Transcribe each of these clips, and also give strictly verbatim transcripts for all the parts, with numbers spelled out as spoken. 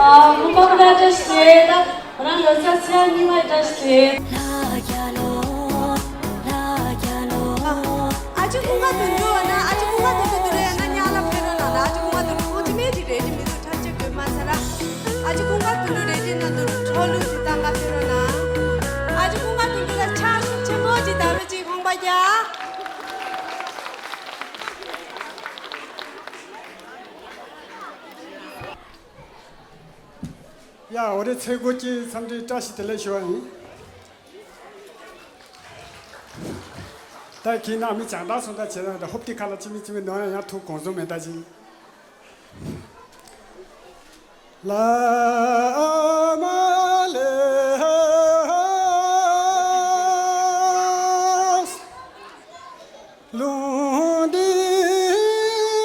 ཨ། ཁོང་པ་ཁོ་ན་བཀྲ་ཤིས་བདེ་ལེགས། ད་ང་རང་ལོ་ཙཱ་ཚེ་རིང་གཉིས་མ་བཀྲ་ཤིས་བདེ་ལེགས། ཨ་ཅེ་ཁོང་ག་དུད་འགྲོ་ན། ཨ་ཅེ་ཁོང་ག་དུད་འགྲོ་དུད་འགྲོ་ཡང་ན་ཉག་ལ་ཕེབས་རོགས་གནང་། ཨ་ཅེ་ཁོང་ག་དུད་འགྲོ་ཁོང་ཅི་མེད་ཅིག་རེད་ཅིག་མི་འདུག་ཐག་གཅོད་དགོས་མ་ཟ་ལ། ཨ་ཅེ་ཁོང་ག་དུད་འགྲོ་རེད་ཅིག་ན་དུད་འགྲོ་ལུག་ཅིག་བཏང་ག་ཕེབས་རོགས་གནང་། ཨ་ཅེ་ཁོང་ག་དུད་འགྲོ་ལ་ཕྱག་ཤུགས་ཆེན་པོ་ཅིག་དར་རོགས་ཅིག་ཁོང་པ་རྒྱ། ཡ། འོ་རེད། ཚེ་སྒོ་སྐྱེས་འཚམས་འདྲི་བཀྲ་ཤིས་བདེ་ལེགས་ཞུ་བ་ཡིན། ད་ཁྱེད་ནང་མི་བྱང་ཐང་སོང་ད་བྱེད་ན་ད་ཧོབ་ཏི་ཁ་ལ་ཅི་མི་ཅི་མི་ནོར་ཡང་ཡང་ཐུག་གོང་བཟོ་མེད་ད་ཅི། བླ་མ་ལས། ལུང་འདི་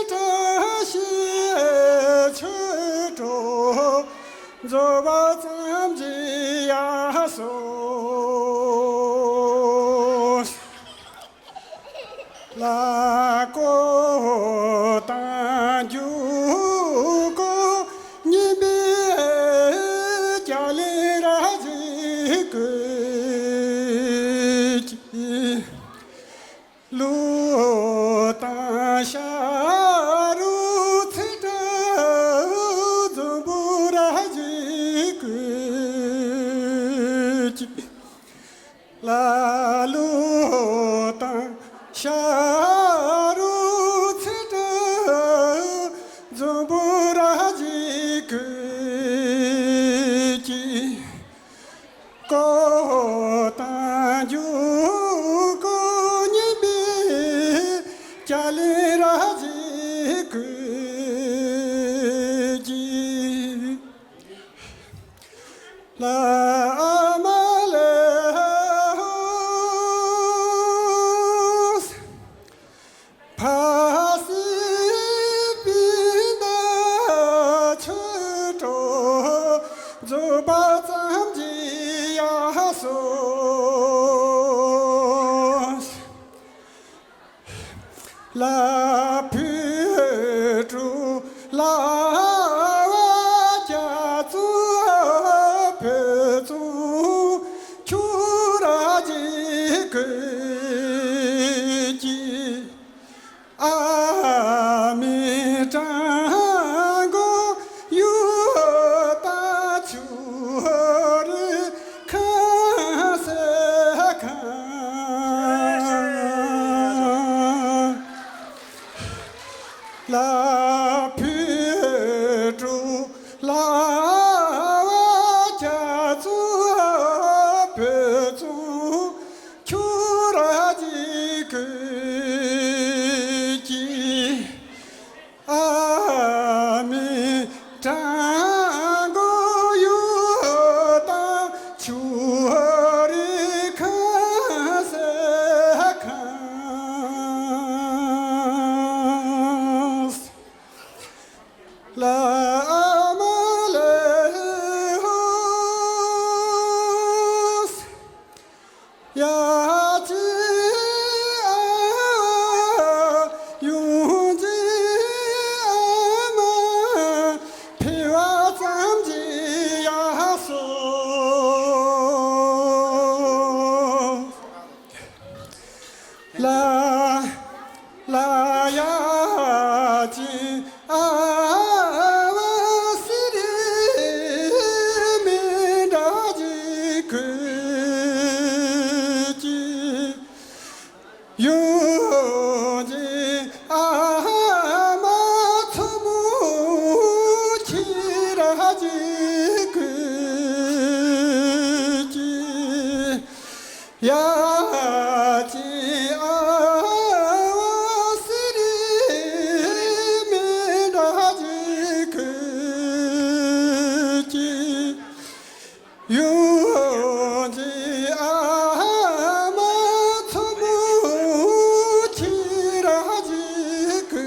བཀྲ་ཤིས་ཆོས་གྲོགས་རྫོགས་པ་ཙམ་གྱིས་ཡང་གསུངས། ལ་ཀོ་དང་རྒྱུ་ཀོ་གཉིས་པའི་རྒྱ་ལས་ར་ཅིག་གོས་ཀྱི། ལུ་དང་ཤ་རུ་ཚེ་ཏྲ་འཛམ་བུ་ར་ཇི་ཀུ་ཅི། ལ་ལུ་དང་ཤ་རུ་ཚེ་ཏྲ་འཛམ་བུ་ར་ཇི་ཀུ་ཅི། ཀོ་དང་རྒྱུ་ཀོ་གཉིས་པའི་རྒྱ་ལས་ར་ཇི་ཀུ་ཅི། བླ་མ་ལས་ཧོ། ཕ་སི་པི་ན་ཆོས་གྲོགས་རྫོགས་པ་ཙམ་གྱིས་ཡང་གསུངས། ལ་ཕུ་གྲུ་ལ་བ་རྒྱ་མཚོ་བོད་མཚོ་ཁྱུ་ར་ཇི་ཀུ་ཅི། ཨ་མི་ཀྲང་གོ་ཡུ་ཏ་ཆུ་རི་ཁ་སེ་ཁ་ལ་ཕུ་གྲུ་ལ་བ་རྒྱ་མཚོ་བོད་མཚོ་ཁྱུ་ར་ཇི་ཀུ་ཅི། ཨ་མི་ཀྲང་གོ་ཡུ་ཏ་ཆུ་རི་ཁ་སེ་ཁ། ལ་ལ་ཡ་ཅི་ཨ་བ་སི་རི་མི་འདྲ་ཅི་ཁུ་ཅི། ཡོང་ཅི་ཨ་མ་མཚོ་མོ་ཁྱི་ར་ཅི་ཁུ་ཅི། ཡ་ཅི་ཨ་བ་སི་རི་མི་འདྲ་ཅི་ཁུ་ཅི། ཡོང་ཅི་ཨ་མ་མཚོ་མོ་ཁྱི་ར་ཅི་ཁུ་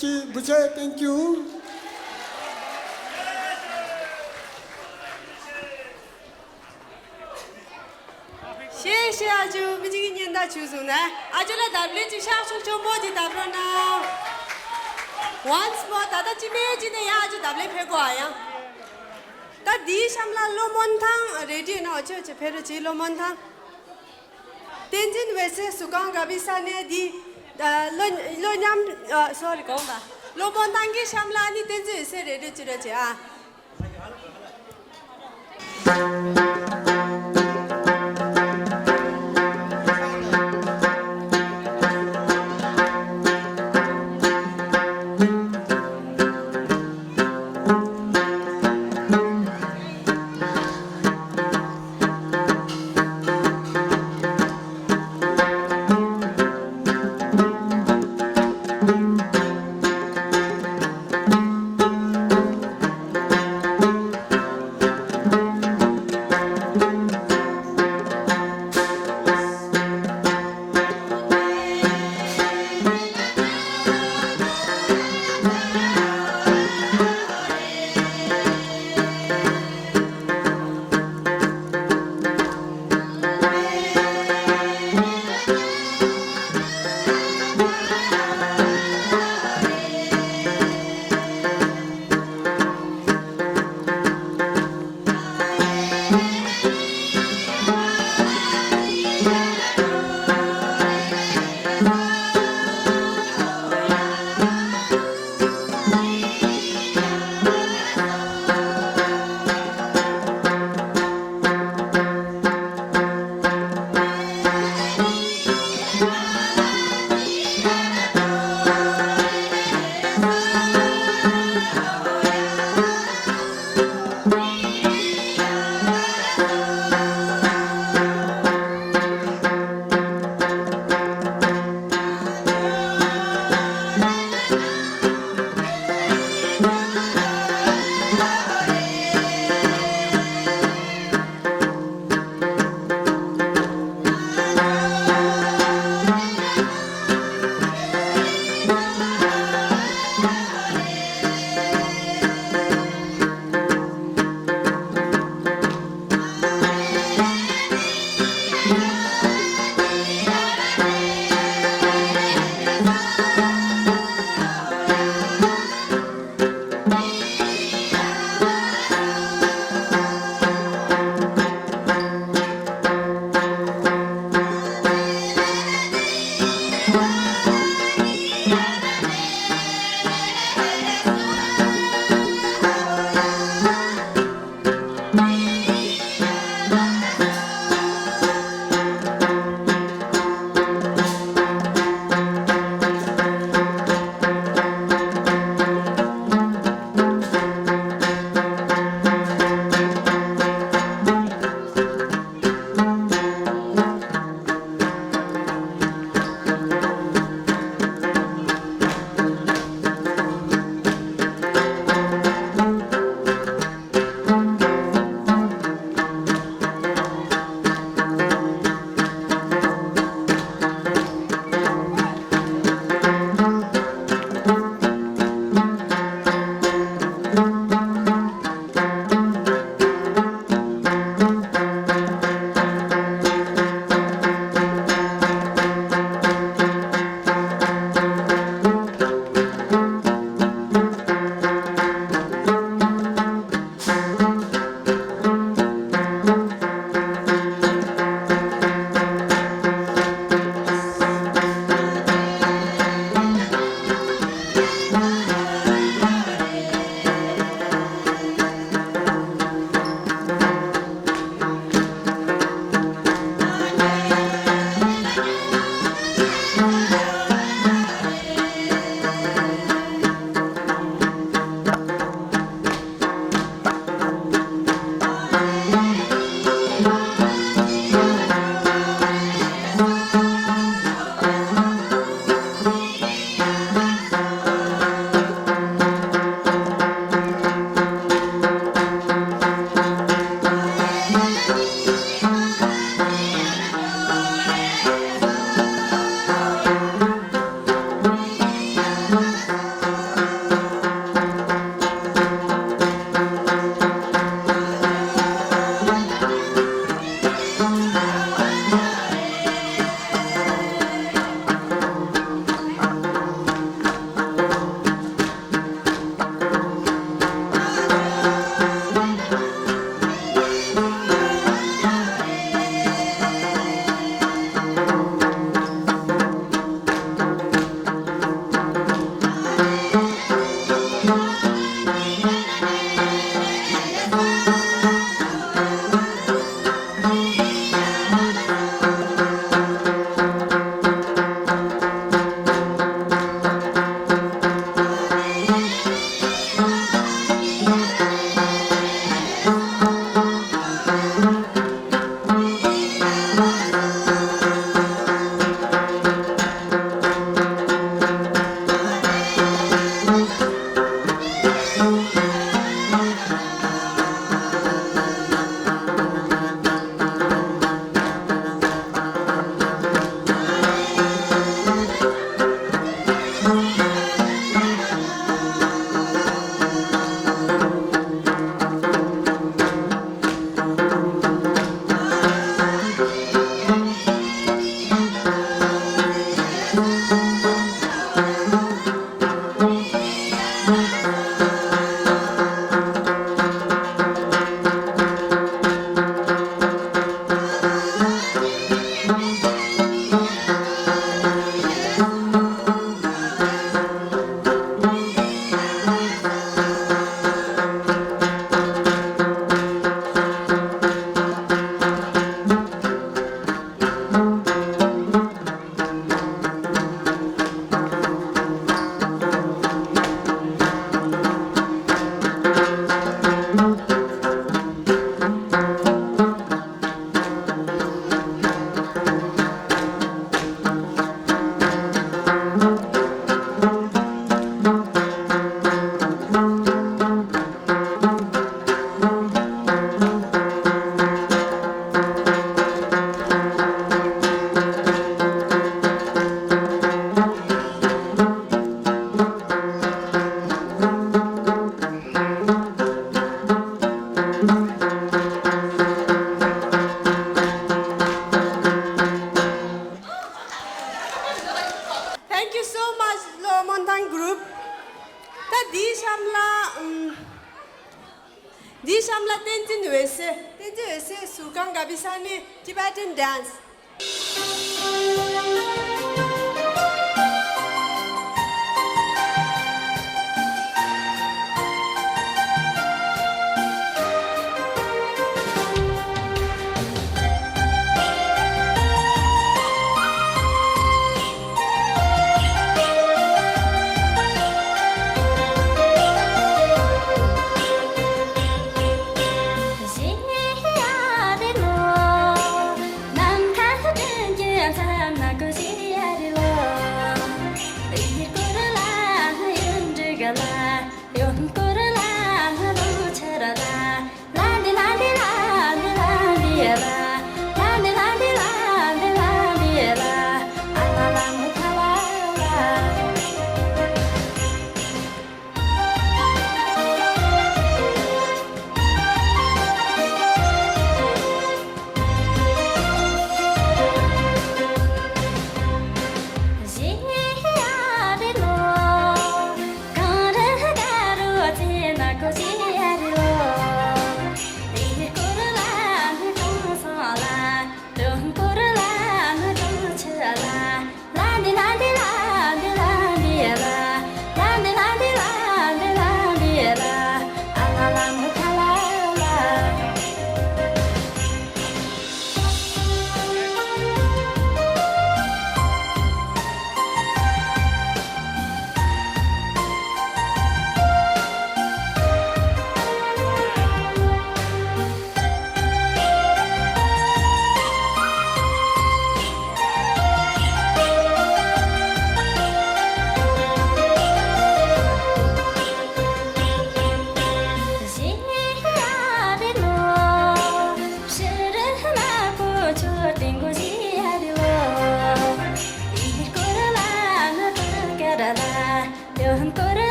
ཅི། བུ་ཆེ། Thank you. ཤེས་ཤེས། ཨ་ཅུ། མི་གཅིག་གི་སྙན་དར་ཞུས་སོང་ན། ཨ་ཅུ་ལ་དར་ལེན་ཅིག་ཤག་ཤུགས་ཆེན་པོ་ཅིག་བཏབ་རོགས་གནང་། Once more། ད་ལྟ་ཅི་མེད་ཅི་ནས་ཡ་ཨ་ཅུ་དར་ལེན་ཕེབས་དགོས་ཨ་ཡང་། ད་འདིའི་གཤམ་ལ་ལོ་མོན་ཐང་རེ་ཌི་ཡོ་ན་ཨོ་ཅོ་ཅོ་ཕེབས་རོགས་གྱིས། ལོ་མོན་ཐང་། བསྟན་འཛིན་འོད་ཟེར་ཟུར་ཁང་ག་བི་ས་ནས་འདི། ཨ། ལོ་ལོ་མཉམ། ཨ། སོ་རི། དགོངས་དག། ལོ་མོན་ཐང་གི་གཤམ་ལ་ནི་བསྟན་འཛིན་འོད་ཟེར་རེ་ཌི་ཡོ་ཅི་རོགས་གྱིས་ཨ། Mountain Group. ད་འདིའི་གཤམ་ལ་ཨམ། འདིའི་གཤམ་ལ་བསྟན་འཛིན་འོད་ཟེར། བསྟན་འཛིན་འོད་ཟེར་ཟུར་ཁང་ག་བི་ས་ནི་Tibetan Dance།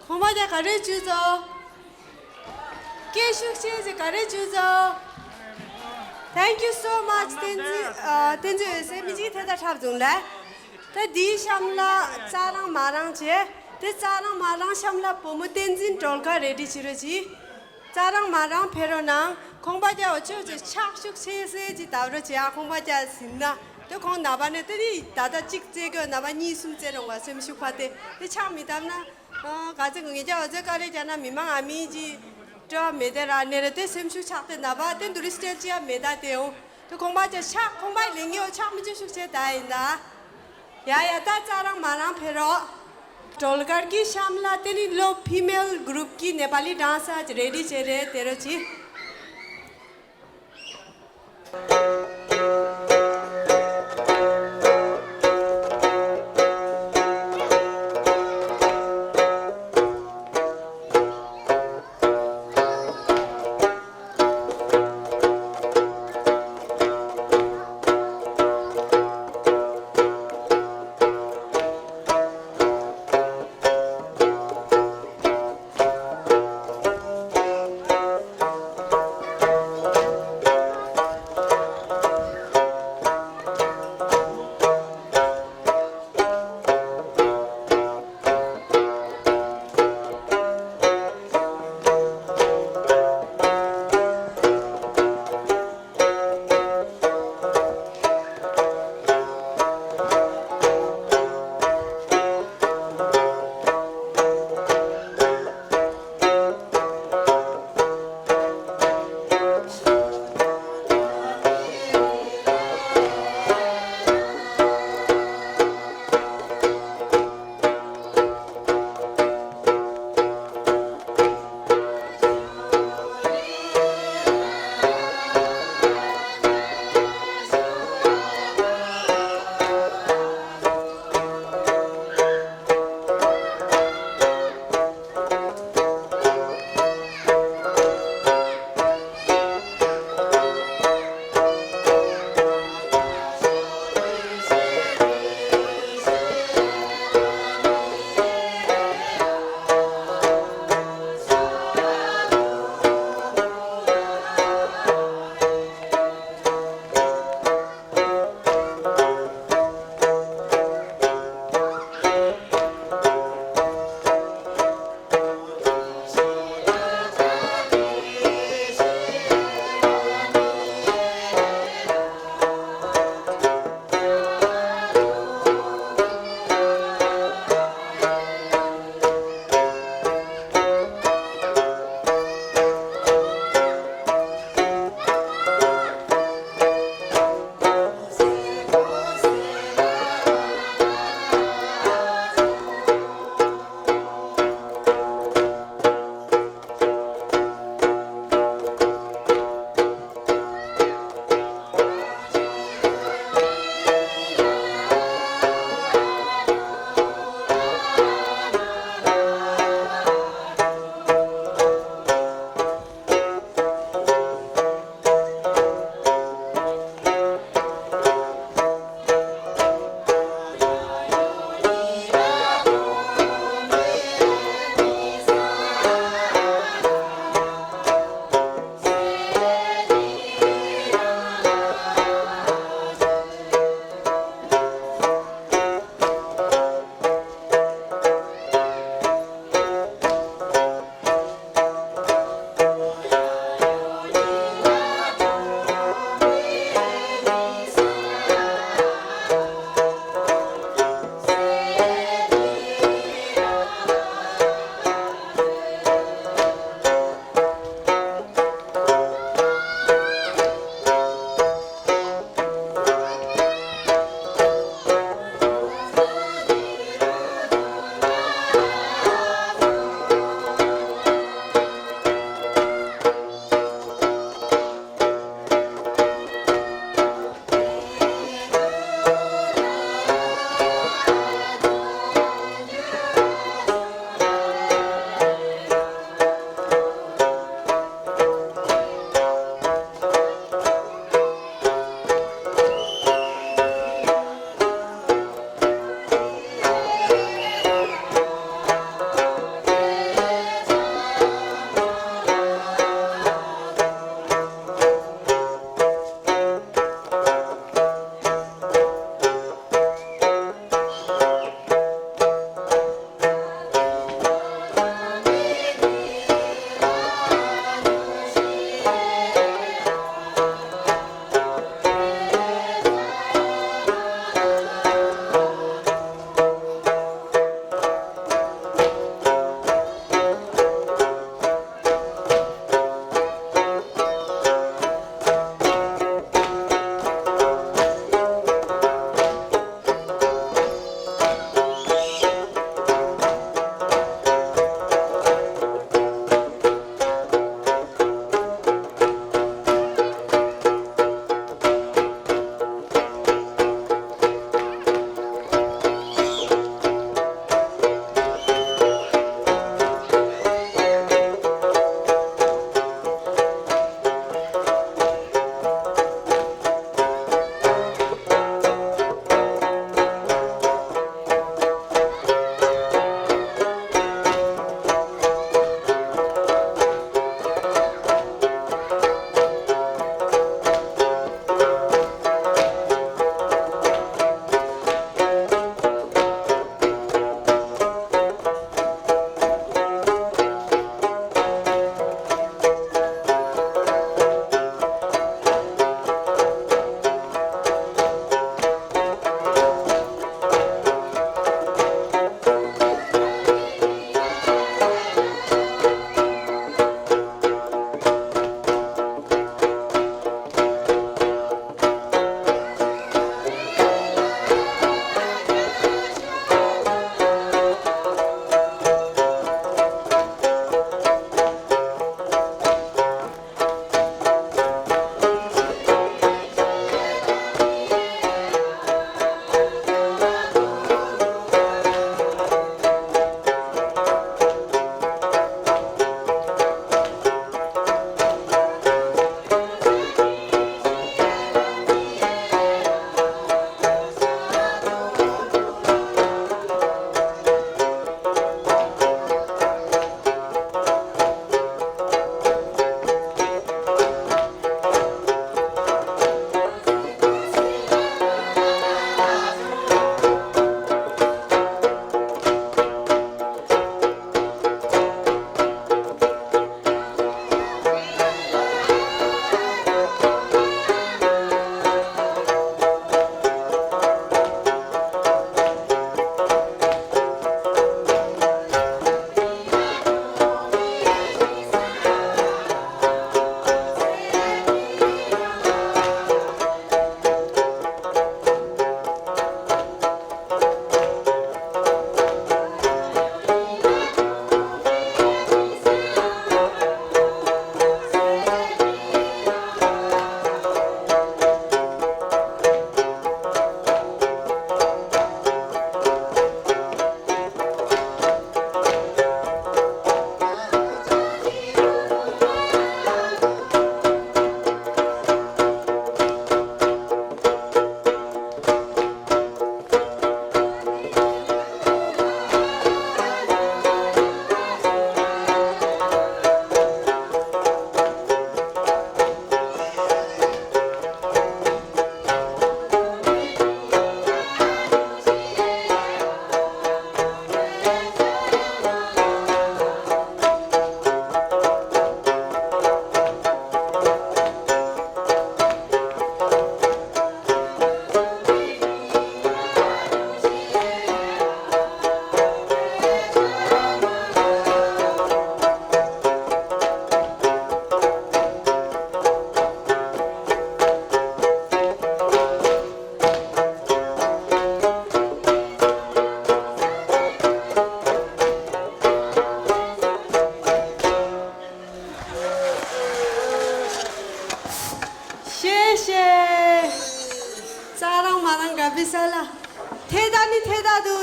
ཁོང་པ་ཅག་ག་རེ་བྱུང་སོང་། སྐད་ཤུགས་ཆེ་ཞིག་ག་རེ་བྱུང་སོང་། Thank you so much. བསྟན་འཛིན་ཨ། བསྟན་འཛིན་འོད་ཟེར། མི་གཅིག་དེ་ལྟར་འཁྲབ་བྱུང་ལ། ད་འདིའི་གཤམ་ལ་རྩ་རང་མ་རང་བྱས། དེ་རྩ་རང་མ་རང་གཤམ་ལ་བུ་མོ་བསྟན་འཛིན་སྒྲོལ་དཀར་རེ་ཌི་བྱེད་རོགས་གྱིས། རྩ་རང་མ་རང་ཕེབས་རོགས་གནང་། ཁོང་པ་ཅག་འོ་ཆོས་ཀྱི་ཕྱག་ཤུགས་ཆེ་སེ་ཅིག་བརྡབ་རོགས་བྱེད་ཨ། ཁོང་པ་ཅག་ཟིན་ན། དེ་ཁོང་ནང་པ་ནས་དེ་ནི་ད་ལྟ་གཅིག་རྩེ་དགོས། ནང་པ་གཉིས་གསུམ་རྩེ་རོགས་པ་སེམས་ཤུགས་ཕར་དེ་དེ་ཕྱག་མི་བརྡབ་ན། ཨ། ག་ཚོད་ངེད་ཅག་འོ་ཚོད་ཀ་རེ་བྱས་ན་མི་མང་ཨ་མི་ཅིག་སྤྲོ་བ་མེད་དེ་ར། ནས་རེ་དེ་སེམས་ཤུགས་ཆག་དེ་ནང་པ་དེ་འདུ་རི་སྟེལ་ཅི་ཡ་མེད་ད་དེ་འོ། དེ་ཁོང་པ་ཅག་ཕྱག་ཁོང་པའི་ལས་ངན་འོ་ཕྱག་མི་ཅོ་ཤུགས་ཆེ་ད་ཡིན་ད། ཡ་ཡ། ད་རྩ་རང་མ་རང་ཕེབས་རོགས། སྒྲོལ་དཀར་གྱི་གཤམ་ལ་དེ་ནི་ལོ་ཕི་མེལ་གུ་རུབ་ཀྱི་ནེ་པ་ལི་ཌན་སར་རེ་ཌི་བྱེད་རེད། དེ་རོགས་གྱིས།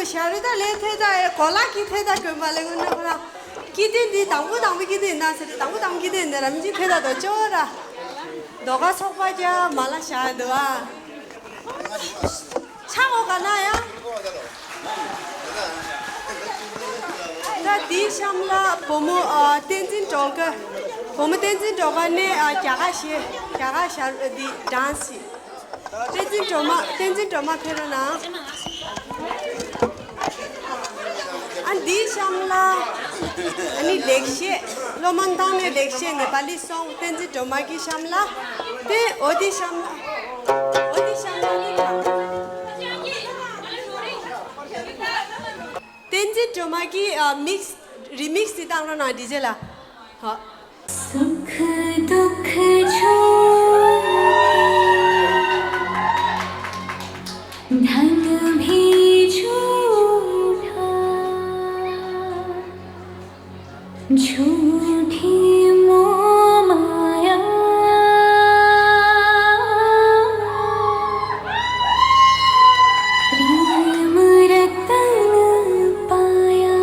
ཤ་རི་ད་ལས་ཐེ་ད་ཨེ་གོ་ལ་གི་ཐེ་ད་གོན་པ་ལས་ངོ་ནོ་ཁོ་ར། ཀི་ཏི་འདི་དང་པོ་དང་པོ་ཀི་ཏི་ཡིན་ན་ཟེར་ཏེ་དང་པོ་དང་པོ་ཀི་ཏི་ཡིན་ན་རམ་ཅི་ཐེ་ད་དོ་ཅོ་ར། དོ་ག་ཚོགས་པ་རྒྱ་མ་ལ་ཤ་འདུག་ཨ། ཆ་འོ་ག་ན་ཡ། ད་དེའི་གཤམ་ལ་བུ་མོ་ཨ་བསྟན་འཛིན་སྒྲོལ་དཀར། བུ་མོ་བསྟན་འཛིན་སྒྲོལ་དཀར་ནས་ཨ་རྒྱ་གར་ཤེས་རྒྱ་གར་ཤར་འདི་ཌན་སི་བྱེད། བསྟན་འཛིན་སྒྲོལ་མ་བསྟན་འཛིན་སྒྲོལ་མ་ཕེབས་རོགས་གནང་། ཨ་འདིའི་གཤམ་ལ་ཨ་ནི་ལེགས་བཤད་སློབ་མ་མདང་ནས་ལེགས་བཤད་ནེ་པ་ལི་སོང་བསྟན་འཛིན་སྒྲོལ་མ་གི་གཤམ་ལ། དེ་འོ་དེའི་གཤམ་ལ་འོ་དེའི་གཤམ་ལ་ནི་བསྟན་འཛིན་སྒྲོལ་མ་གི་ཨ་མིག་སི་རི་མིག་སི་དེ་བཏང་རོགས་གནང་ཌི་ཇེ་ལ། ཧོ། सुख दुख झूठे, धन भी झूठा, झूठी मोह माया। प्रेम रतन पाया।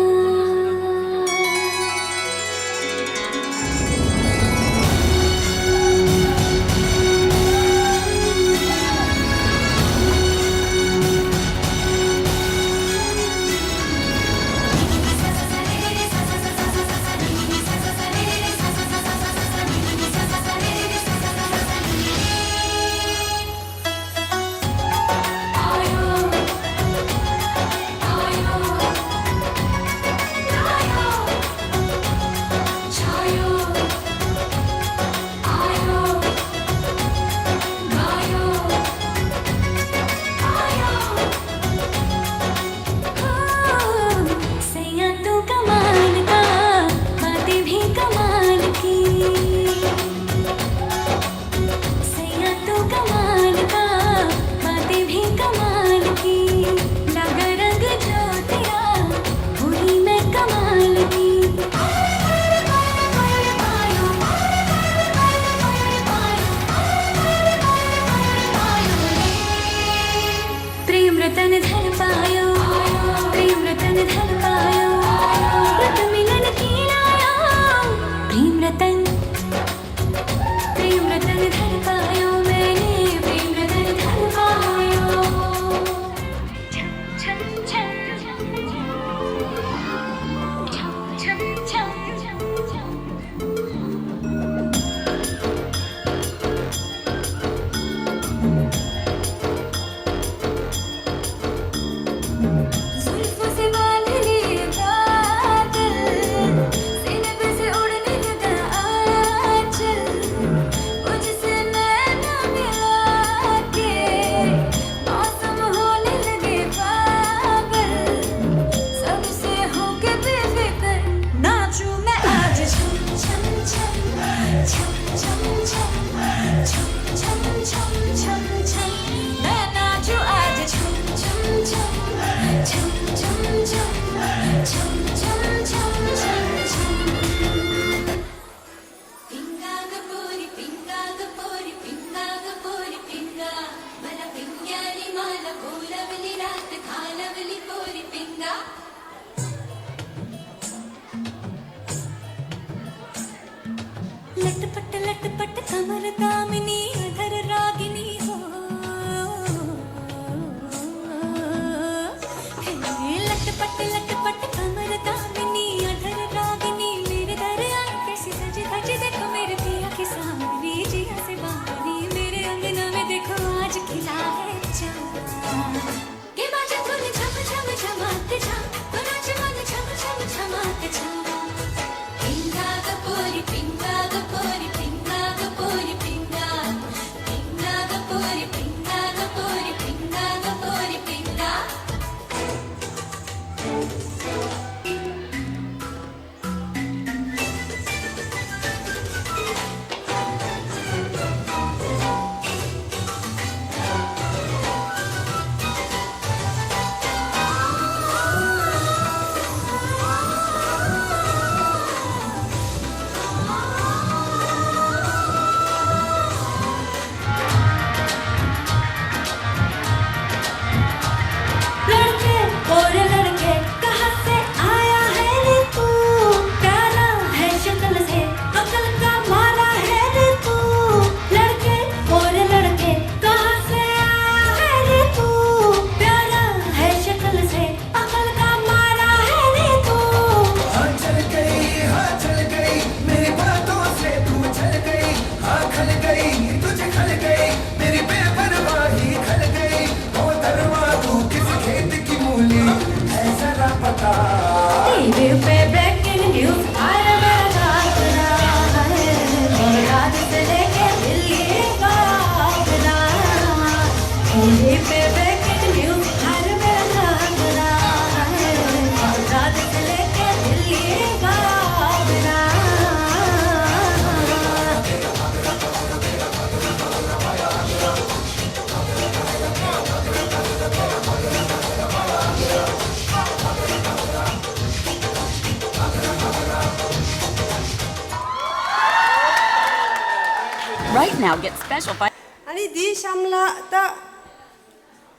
Now get special fi- ཨ་ནི་འདིའི་གཤམ་ལ་ད།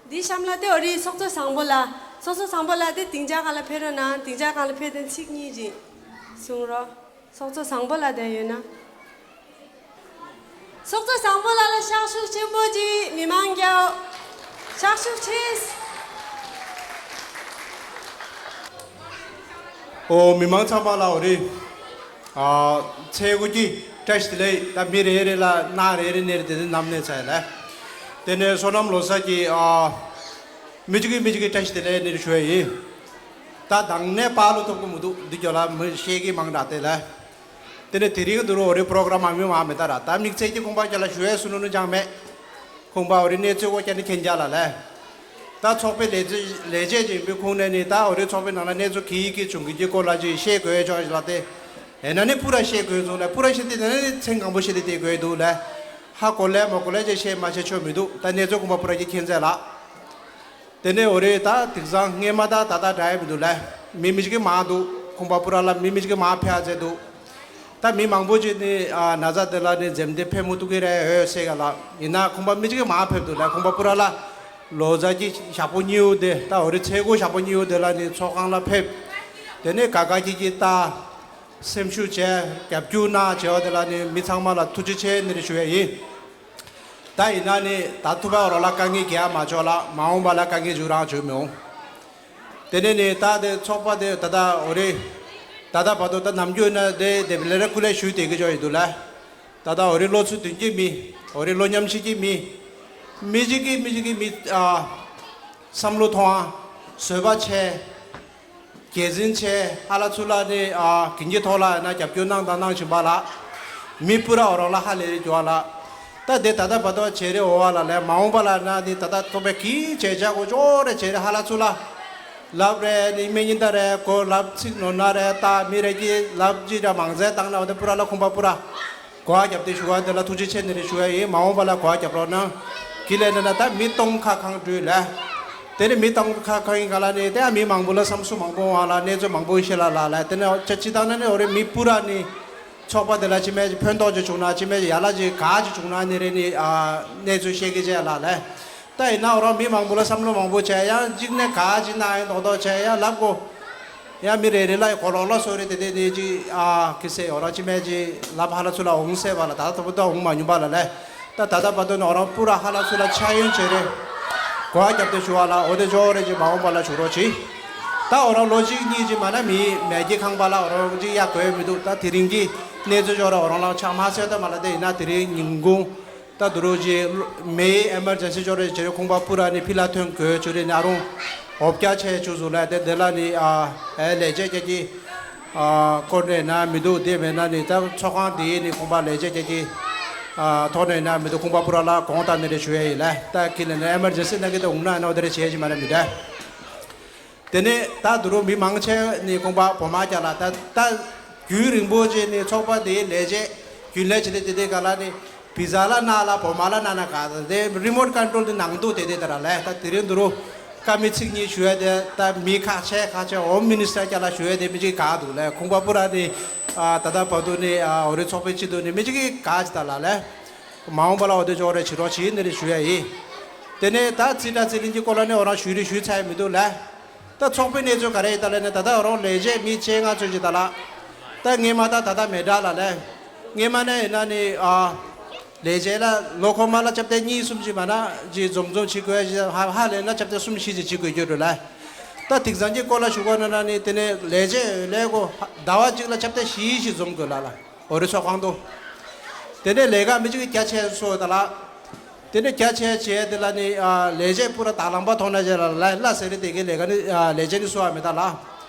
འདིའི་གཤམ་ལ་དེ་འོ་རི་ཚོགས་གཙོ་བཟང་པོ་ལགས། ཚོགས་གཙོ་བཟང་པོ་ལགས་དེ་སྡིངས་ཆ་སྒང་ལ་ཕེབས་རོགས་གནང་། སྡིངས་ཆ་སྒང་ལ་ཕེབས་ཏེ་ཚིག་གཉིས་ཅིག་གསུང་རོགས། ཚོགས་གཙོ་བཟང་པོ་ལགས་དེ་ཡོད་ན། ཚོགས་གཙོ་བཟང་པོ་ལགས་ལ་ཤག་ཤུགས་ཆེན་པོ་ཅིག་མི་མང་རྒྱལ། ཤག་ཤུགས་ཆེ། ཨོ་མི་མང་ཚང་མ་ལ་འོ་རི། ཨ། ཚེས་དགུ་གི་བཀྲ་ཤིས་བདེ་ལེགས། ད་མི་རེ་རེ་ལ་གནང་རེ་རེ་ནས་དེ་ནས་ནམ་གནས་ཚར་ལ། དེ་ནས་སོ་ནམ་ལོ་གསར་གྱི་ཨ། མི་གཅིག་གིས་མི་གཅིག་གི་བཀྲ་ཤིས་བདེ་ལེགས་ནས་ཞུ་ཡ་ཡིན། ད་དང་ནས་པཱ་ལུ་ཐོབ་གི་མི་འདུག་འདི་ཀྱོ་ལ་མི་ཤེས་ཀྱི་མང་དྲགས་དེ་ལ། དེ་ནས་དེ་རིང་འདུག་རོ་འོ་རི་པོ་རོ་གྷ་རམ་མ་མི་མང་མེད་ད་ར། ད་དམིགས་བསལ་གྱི་ཁོང་པ་ཀྱ་ལ་ཞུ་ཡ་སུ་ནུ་ནུ་ཅང་མེད། ཁོང་པ་འོ་རི་གནས་ཚུལ་གོ་ཀྱ་ནི་མཁྱེན་རྒྱ་ལ་ལས། ད་ཚོགས་པའི་ལས་ཚེ་ལས་བྱེད་ཅིག་ཡིན་པའི་ཁུངས་ནས་ནི་ད་འོ་རི་ཚོགས་པའི་ནང་ལ་གནས་ཚུལ་གི་ཡི་གེ་བྱུང་གི་གི་སྐོར་ལ་ཅིག་བཤད་དགོས་ཆོག་ལ་སྟེ། ཨེ་ན་ནི་པུ་ར་བཤད་དགོས་ཚུལ་ལ་པུ་ར་བཤད་དེ་ན་ནི་མཚན་གང་པོ་བཤད་དེ་དེ་དགོས་འདུག་ལ། ཧ་གོ་ལས་མ་གོ་ལས་ཅིག་བཤད་མ་བཤད་ཆོག་མི་འདུག་ད་གནས་ཚུལ་ཁོང་པ་པུ་ར་གི་མཁྱེན་ཚད་ལ། དེ་ནས་འོ་རེད། ད་དེང་སང་སྔས་མ་ད་ད་ད་འདྲ་ཡ་མི་འདུག་ལ། མི་མི་ཞིག་གི་མང་འདུག་ཁོང་པ་པུ་ར་ལ་མི་མི་ཞིག་གི་མང་ཕེ་ཨ་ཙེ་འདུག་ད་མི་མང་པོ་ཅིག་ནི་ཨ་ན་ཚ་དེ་ལ་ནི་འཛེམ་དེ་ཕེ་མུ་ཏུ་གི་རེད་འོས་སེ་ག་ལ། ཡིན་ན་ཁོང་པ་མི་ཞིག་གི་མང་ཕེབས་འདུག་ལ། ཁོང་པ་པུ་ར་ལ་ལོ་ཙཱ་གི་ཞག་པོ་གཉིས་པོ་དེ་ད་འོ་རེད། ཚེས་དགུ་ཞག་པོ་གཉིས་པོ་དེ་ལ་ནི་ཚོགས་ཁང་ལ་ཕེབས། དེ་ནས་ག་ག་གི་གི་ད་སེམས་ཤུགས་བྱས་རྒྱབ་སྐྱོར་གནང་བྱས་པ་དེ་ལ་ནི་མི་ཚང་མ་ལ་ཐུགས་རྗེ་ཆེ་ནི་རེ་ཞུ་ཡ་ཡིན། ད་ཡིན་ན་ནི་ད་ཐུབ་པ་རོ་ལ་དཀའ་ངལ་རྒྱག་མ་ཆོག་ལ། མ་འོངས་པ་ལ་དཀའ་ངལ་འཇུག་རང་བྱུང་མི་འོང་། དེ་ནས་ནི་ད་དེ་ཚོགས་པ་དེ་ད་ལྟ་འོ་རེད། ད་ལྟ་བར་དུ་ད་ནམ་རྒྱུན་ན་དེ་དེ་ལས་ར་ཀུ་ལས་ཞུས་དེ་གི་ཅོ་ཡི་འདུག་ལ། ད་ལྟ་འོ་རེད། བློ་ཚོད་དོན་གྱི་མི། འོ་རེད། བློ་ཉམས་ཤིག་གི་མི། མི་གཅིག་གིས་མི་གཅིག་གིས་མི་ཨ། བསམ་བློ་ཐོང་ཨ། བཟོད་པ་ཆེ། རྒྱལ་འཛིན་ཆེ། ཧ་ལ་ཚུ་ལ་ནི་ཨ་གིན་གྱི་ཐོག་ལ་ཡིན་ན་རྒྱབ་སྐྱོར་གནང་དང་གནང་བཞིན་པ་ལ། མི་སྤུ་ར་འོ་རང་ལ་ཧ་ལས་རེ་འགྱོ་བ་ལ། ད་དེ་ད་ལྟ་བར་དུ་བྱེད་རེ་འོ་བ་ལ་ལས། མ་འོངས་པ་ལ་ན་ནི་ད་ལྟ་ཐོག་པའི་གིས་བྱེད་བྱ་གོ་ཅོག་རེ་བྱེད་རེ་ཧ་ལ་ཚུ་ལ། ལབ་རེ་ནི་སྨན་ཉིན་ད་རེ་གོ་ལབ་ཚིག་ནོར་ན་རེ། ད་མི་རེ་གི་ལབ་ཅི་ར་མང་ཚད་བཏང་ན་འོ་དེ་སྤུ་ར་ལ་ཁུངས་པ་སྤུ་ར། གོ་བ་རྒྱབ་སྟེ་ཞུ་བ་དེ་ལ་ཐུགས་རྗེ་ཆེ་ནི་རེ་ཞུ་བ་ཡིན། མ་འོངས་པ་ལ་གོ་བ་རྒྱབ་རོགས་གནང་། གི་ལས་ན་ན་ད་མི་སྟོང་ཁ་གང་འགྲུལ་ལ། དེ་ནི་མི་སྟོང་ཁ་གང་ཡིན་ག་ལ་ནི་དེ་མི་མང་པོ་ལ་བསམ་ཚུལ་མང་པོ་བ་ལ་གནས་ཚུལ་མང་པོ་ཤེས་ལ་ལ་ལ། དེ་ནི་ཅི་ཅི་ད་ན་ནི་འོ་རེ་མི་སྤུ་ར་ནི་ཚོགས་པ་དེ་ལ་ཅི་མེད་ཅི་ཕན་ཐོགས་ཅི་བྱུང་ན་ཅི་མེད་ཅི་ཡ་ལ་ཅི་ག་ཅི་བྱུང་ན་ནི་རེ་ནི་ཨ་གནས་ཚུལ་ཤེས་ཀྱི་ཅི་ལ་ལ། ད་ཡིན་ན་འོ་རང་མི་མང་པོ་ལ་བསམ་བློ་མང་པོ་བྱས་ཡང་གཅིག་ནས་ག་ཅི་ན་ཡང་རྡོག་རྡོག་བྱས་ཡང་ལབ་གོ། ཡང་མི་རེ་རེ་ལ་གོ་ལོག་ལ་སོ་རེ་དེ་དེ་དེ་ཅི་ཨ་ཁི་སེ་འོ་རང་ཅི་མེད་ཅི་ལབ་ཧ་ལ་ཚུ་ལ་འོང་སེ་བ་ལ། ད་ད་བུ་ད་འོང་མ་མྱོང་པ་ལ་ལས། ད་ད་ད་བ་དོ་ནི་འོ་རང་སྤུ་ར་ཧ་ལ་ཚུ་ལ་ཆ་ཡོན་བྱེད་རེ་གོ་བ་རྒྱབ་སྟེ་ཞུ་བ་ལ་འོ་དེ་ཅོག་རེ་ཅི་མ་འོང་པ་ལ་ཞུ་རོགས་གྱིས། ད་འོ་རང་ལོ་གཅིག་གཉིས་ཅི་མ་ན་མི་མེད་ཀྱི་ཁང་པ་ལ་འོ་རང་ཅི་ཡ་གོ་མི་འདུག་ད་དེ་རིང་གི་གནས་ཚུལ་ཅོག་ར་འོ་རང་ལ་ཆ་མ་སེ་ད་མ་ལ་དེ་ཡིན་ན་དེ་རིང་ཉིན་གུང་། ད་དུ་རུ་ཅི་མེའི་ཨེ་མར་ཇེན་སི་ཅོ་རེ་ཅི་རེ་ཁུངས་པ་སྤུ་ར་ནི་ཕི་ལ་ཐོན་དགོས་ཅུ་རེ་ནི་ཨ་རུང་འོབ་རྒྱ་ཆེ་ཆུ་ཟུ་ལ་དེ་དེ་ལ་ནི་ཨ་ཨེ་ལས་བྱེད་ཀྱ་ཀྱི་ཨ་སྐོར་ནས་ན་མི་འདུག་དེ་མེད་ན་ནི་ད་ཚོགས་ཁང་དེ་ནི་ཁུངས་པ་ལས་བྱེད་ཀྱ་ཀྱི་ཨ་ཐོག་ནས་ན་མི་འདུག་ཁུངས་པ་སྤུ་ར་ལ་གོང་ད་ནི་རེ་ཞུ་ཡ་ཡིན་ལ། ད་ཁི་ལ་ནི་ཨེ་མར་ཇེན་སི་ན་གི་ད་འོང་ན་ན་འོ་དེ་རེ་བྱེད་ཀྱི་མ་རེད་མི་འདུག་དེ་ནས་ད་དུ་རུ་མི་མང་ཆེ་ནི་ཁོང་པ་བོ་མ་རྒྱ་ལ་ད་ད་རྒྱུན་རིང་པོ་ཅིག་ནི་ཚོགས་པ་དེའི་ལས་བྱེད་རྒྱུན་ལས་བྱེད་དེ་དེ་དེ་ག་ལ་ནི་བི་ཛ་ལ་ན་ལ་བོ་མ་ལ་ན་ན་ག་ད་དེ་རི་མོ་ཊི་ཀོན་ཊོལ་དེ་ནང་དུ་དེ་དེ་ད་ར་ལས། ད་དེ་རིང་དུ་རུ་ཀ་མི་ཚིག་གཉིས་ཞུ་ཡ་དེ་ད་མི་ཁ་ཆེ་ཁ་ཆེ་ཧོམ་མི་ནི་སི་ཊར་རྒྱ་ལ་ཞུ་ཡ་དེ་མི་ཅིག་ག་འདུག་ལས། ཁོང་པ་སྤུ་ར་ནི་ད་ད་བ་དུ་ནི་འོ་རི་ཚོགས་པའི་སྤྱི་འཐུས་ནི་མི་ཅིག་ག་ཅི་ད་ལ་ལས། མ་འོངས་པ་ལ་འོ་དེ་ཅོག་རེ་བྱེད་རོགས་བྱེད་ནི་རེ་ཞུ་ཡ་ཡིན། དེ་ནས་ད་རྩིས་ཁྲ་རྩིས་ལེན་གྱི་སྐོར་ལ་ནི་འོ་རང་ཞུས་རེ་ཞུས་ཚར་ཡ་མི་འདུག་ལ། ད་ཚོགས་པའི་གནས་ཚུལ་ག་རེ་ཡིན་ད་ལ་ནི་ད་ལྟ་འོ་རང་ལས་བྱེད་མི་བཅོ་ལྔ་ཚོད་ཅིག་ད་ལ། ད་སྔས་མ་ད་ད་ལྟ་མེད་དྲ་ལ་ལས། སྔས་མ་ནས་ཡིན་ན་ནི་ཨ་ལས་བྱེད་ལ་ལོ་ཁོ་མ་ལ་ལྕགས་རྟ་གཉིས་གསུམ་ཅིག་མ་ན་ཅིག་འཛོམས་འཛོམས་བྱེད་དགོས་ཅིག་ཧ་ཧ་ལས་ན་ལྕགས་རྟ་གསུམ་བཞི་ཅིག་བྱེད་དགོས་རྒྱུ་རེད་ལ། ད་དེང་སང་གི་སྐོར་ལ་ཞུ་གོ་ན་ན་ནི་དེ་ནས་ལས་བྱེད་ལས་གོ་ཟླ་བ་གཅིག་ལ་ལྕགས་རྟ་བཞི་བཞི་འཛོམས་དགོས་ལ་ལ། འོ་རི་ཚོགས་ཁང་དུ། དེ་ནས་ལས་ཀ་མི་གཅིག་གི་རྒྱ་ཆེ་སོ་ད་ལ། དེ་ནས་རྒྱ་ཆེ་བྱས་དེ་ལ་ནི་ཨ་ལས་བྱེད་པུ་ར་དང་བླངས་པ་ཐོག་ན་བྱས་ལ་ལ་ལ་ཟེར་རེ་དེ་གའི་ལས་ཀ་ནི་ཨ་ལས་བྱེད་ནི་སོ་བ་མེད་ད་ལ།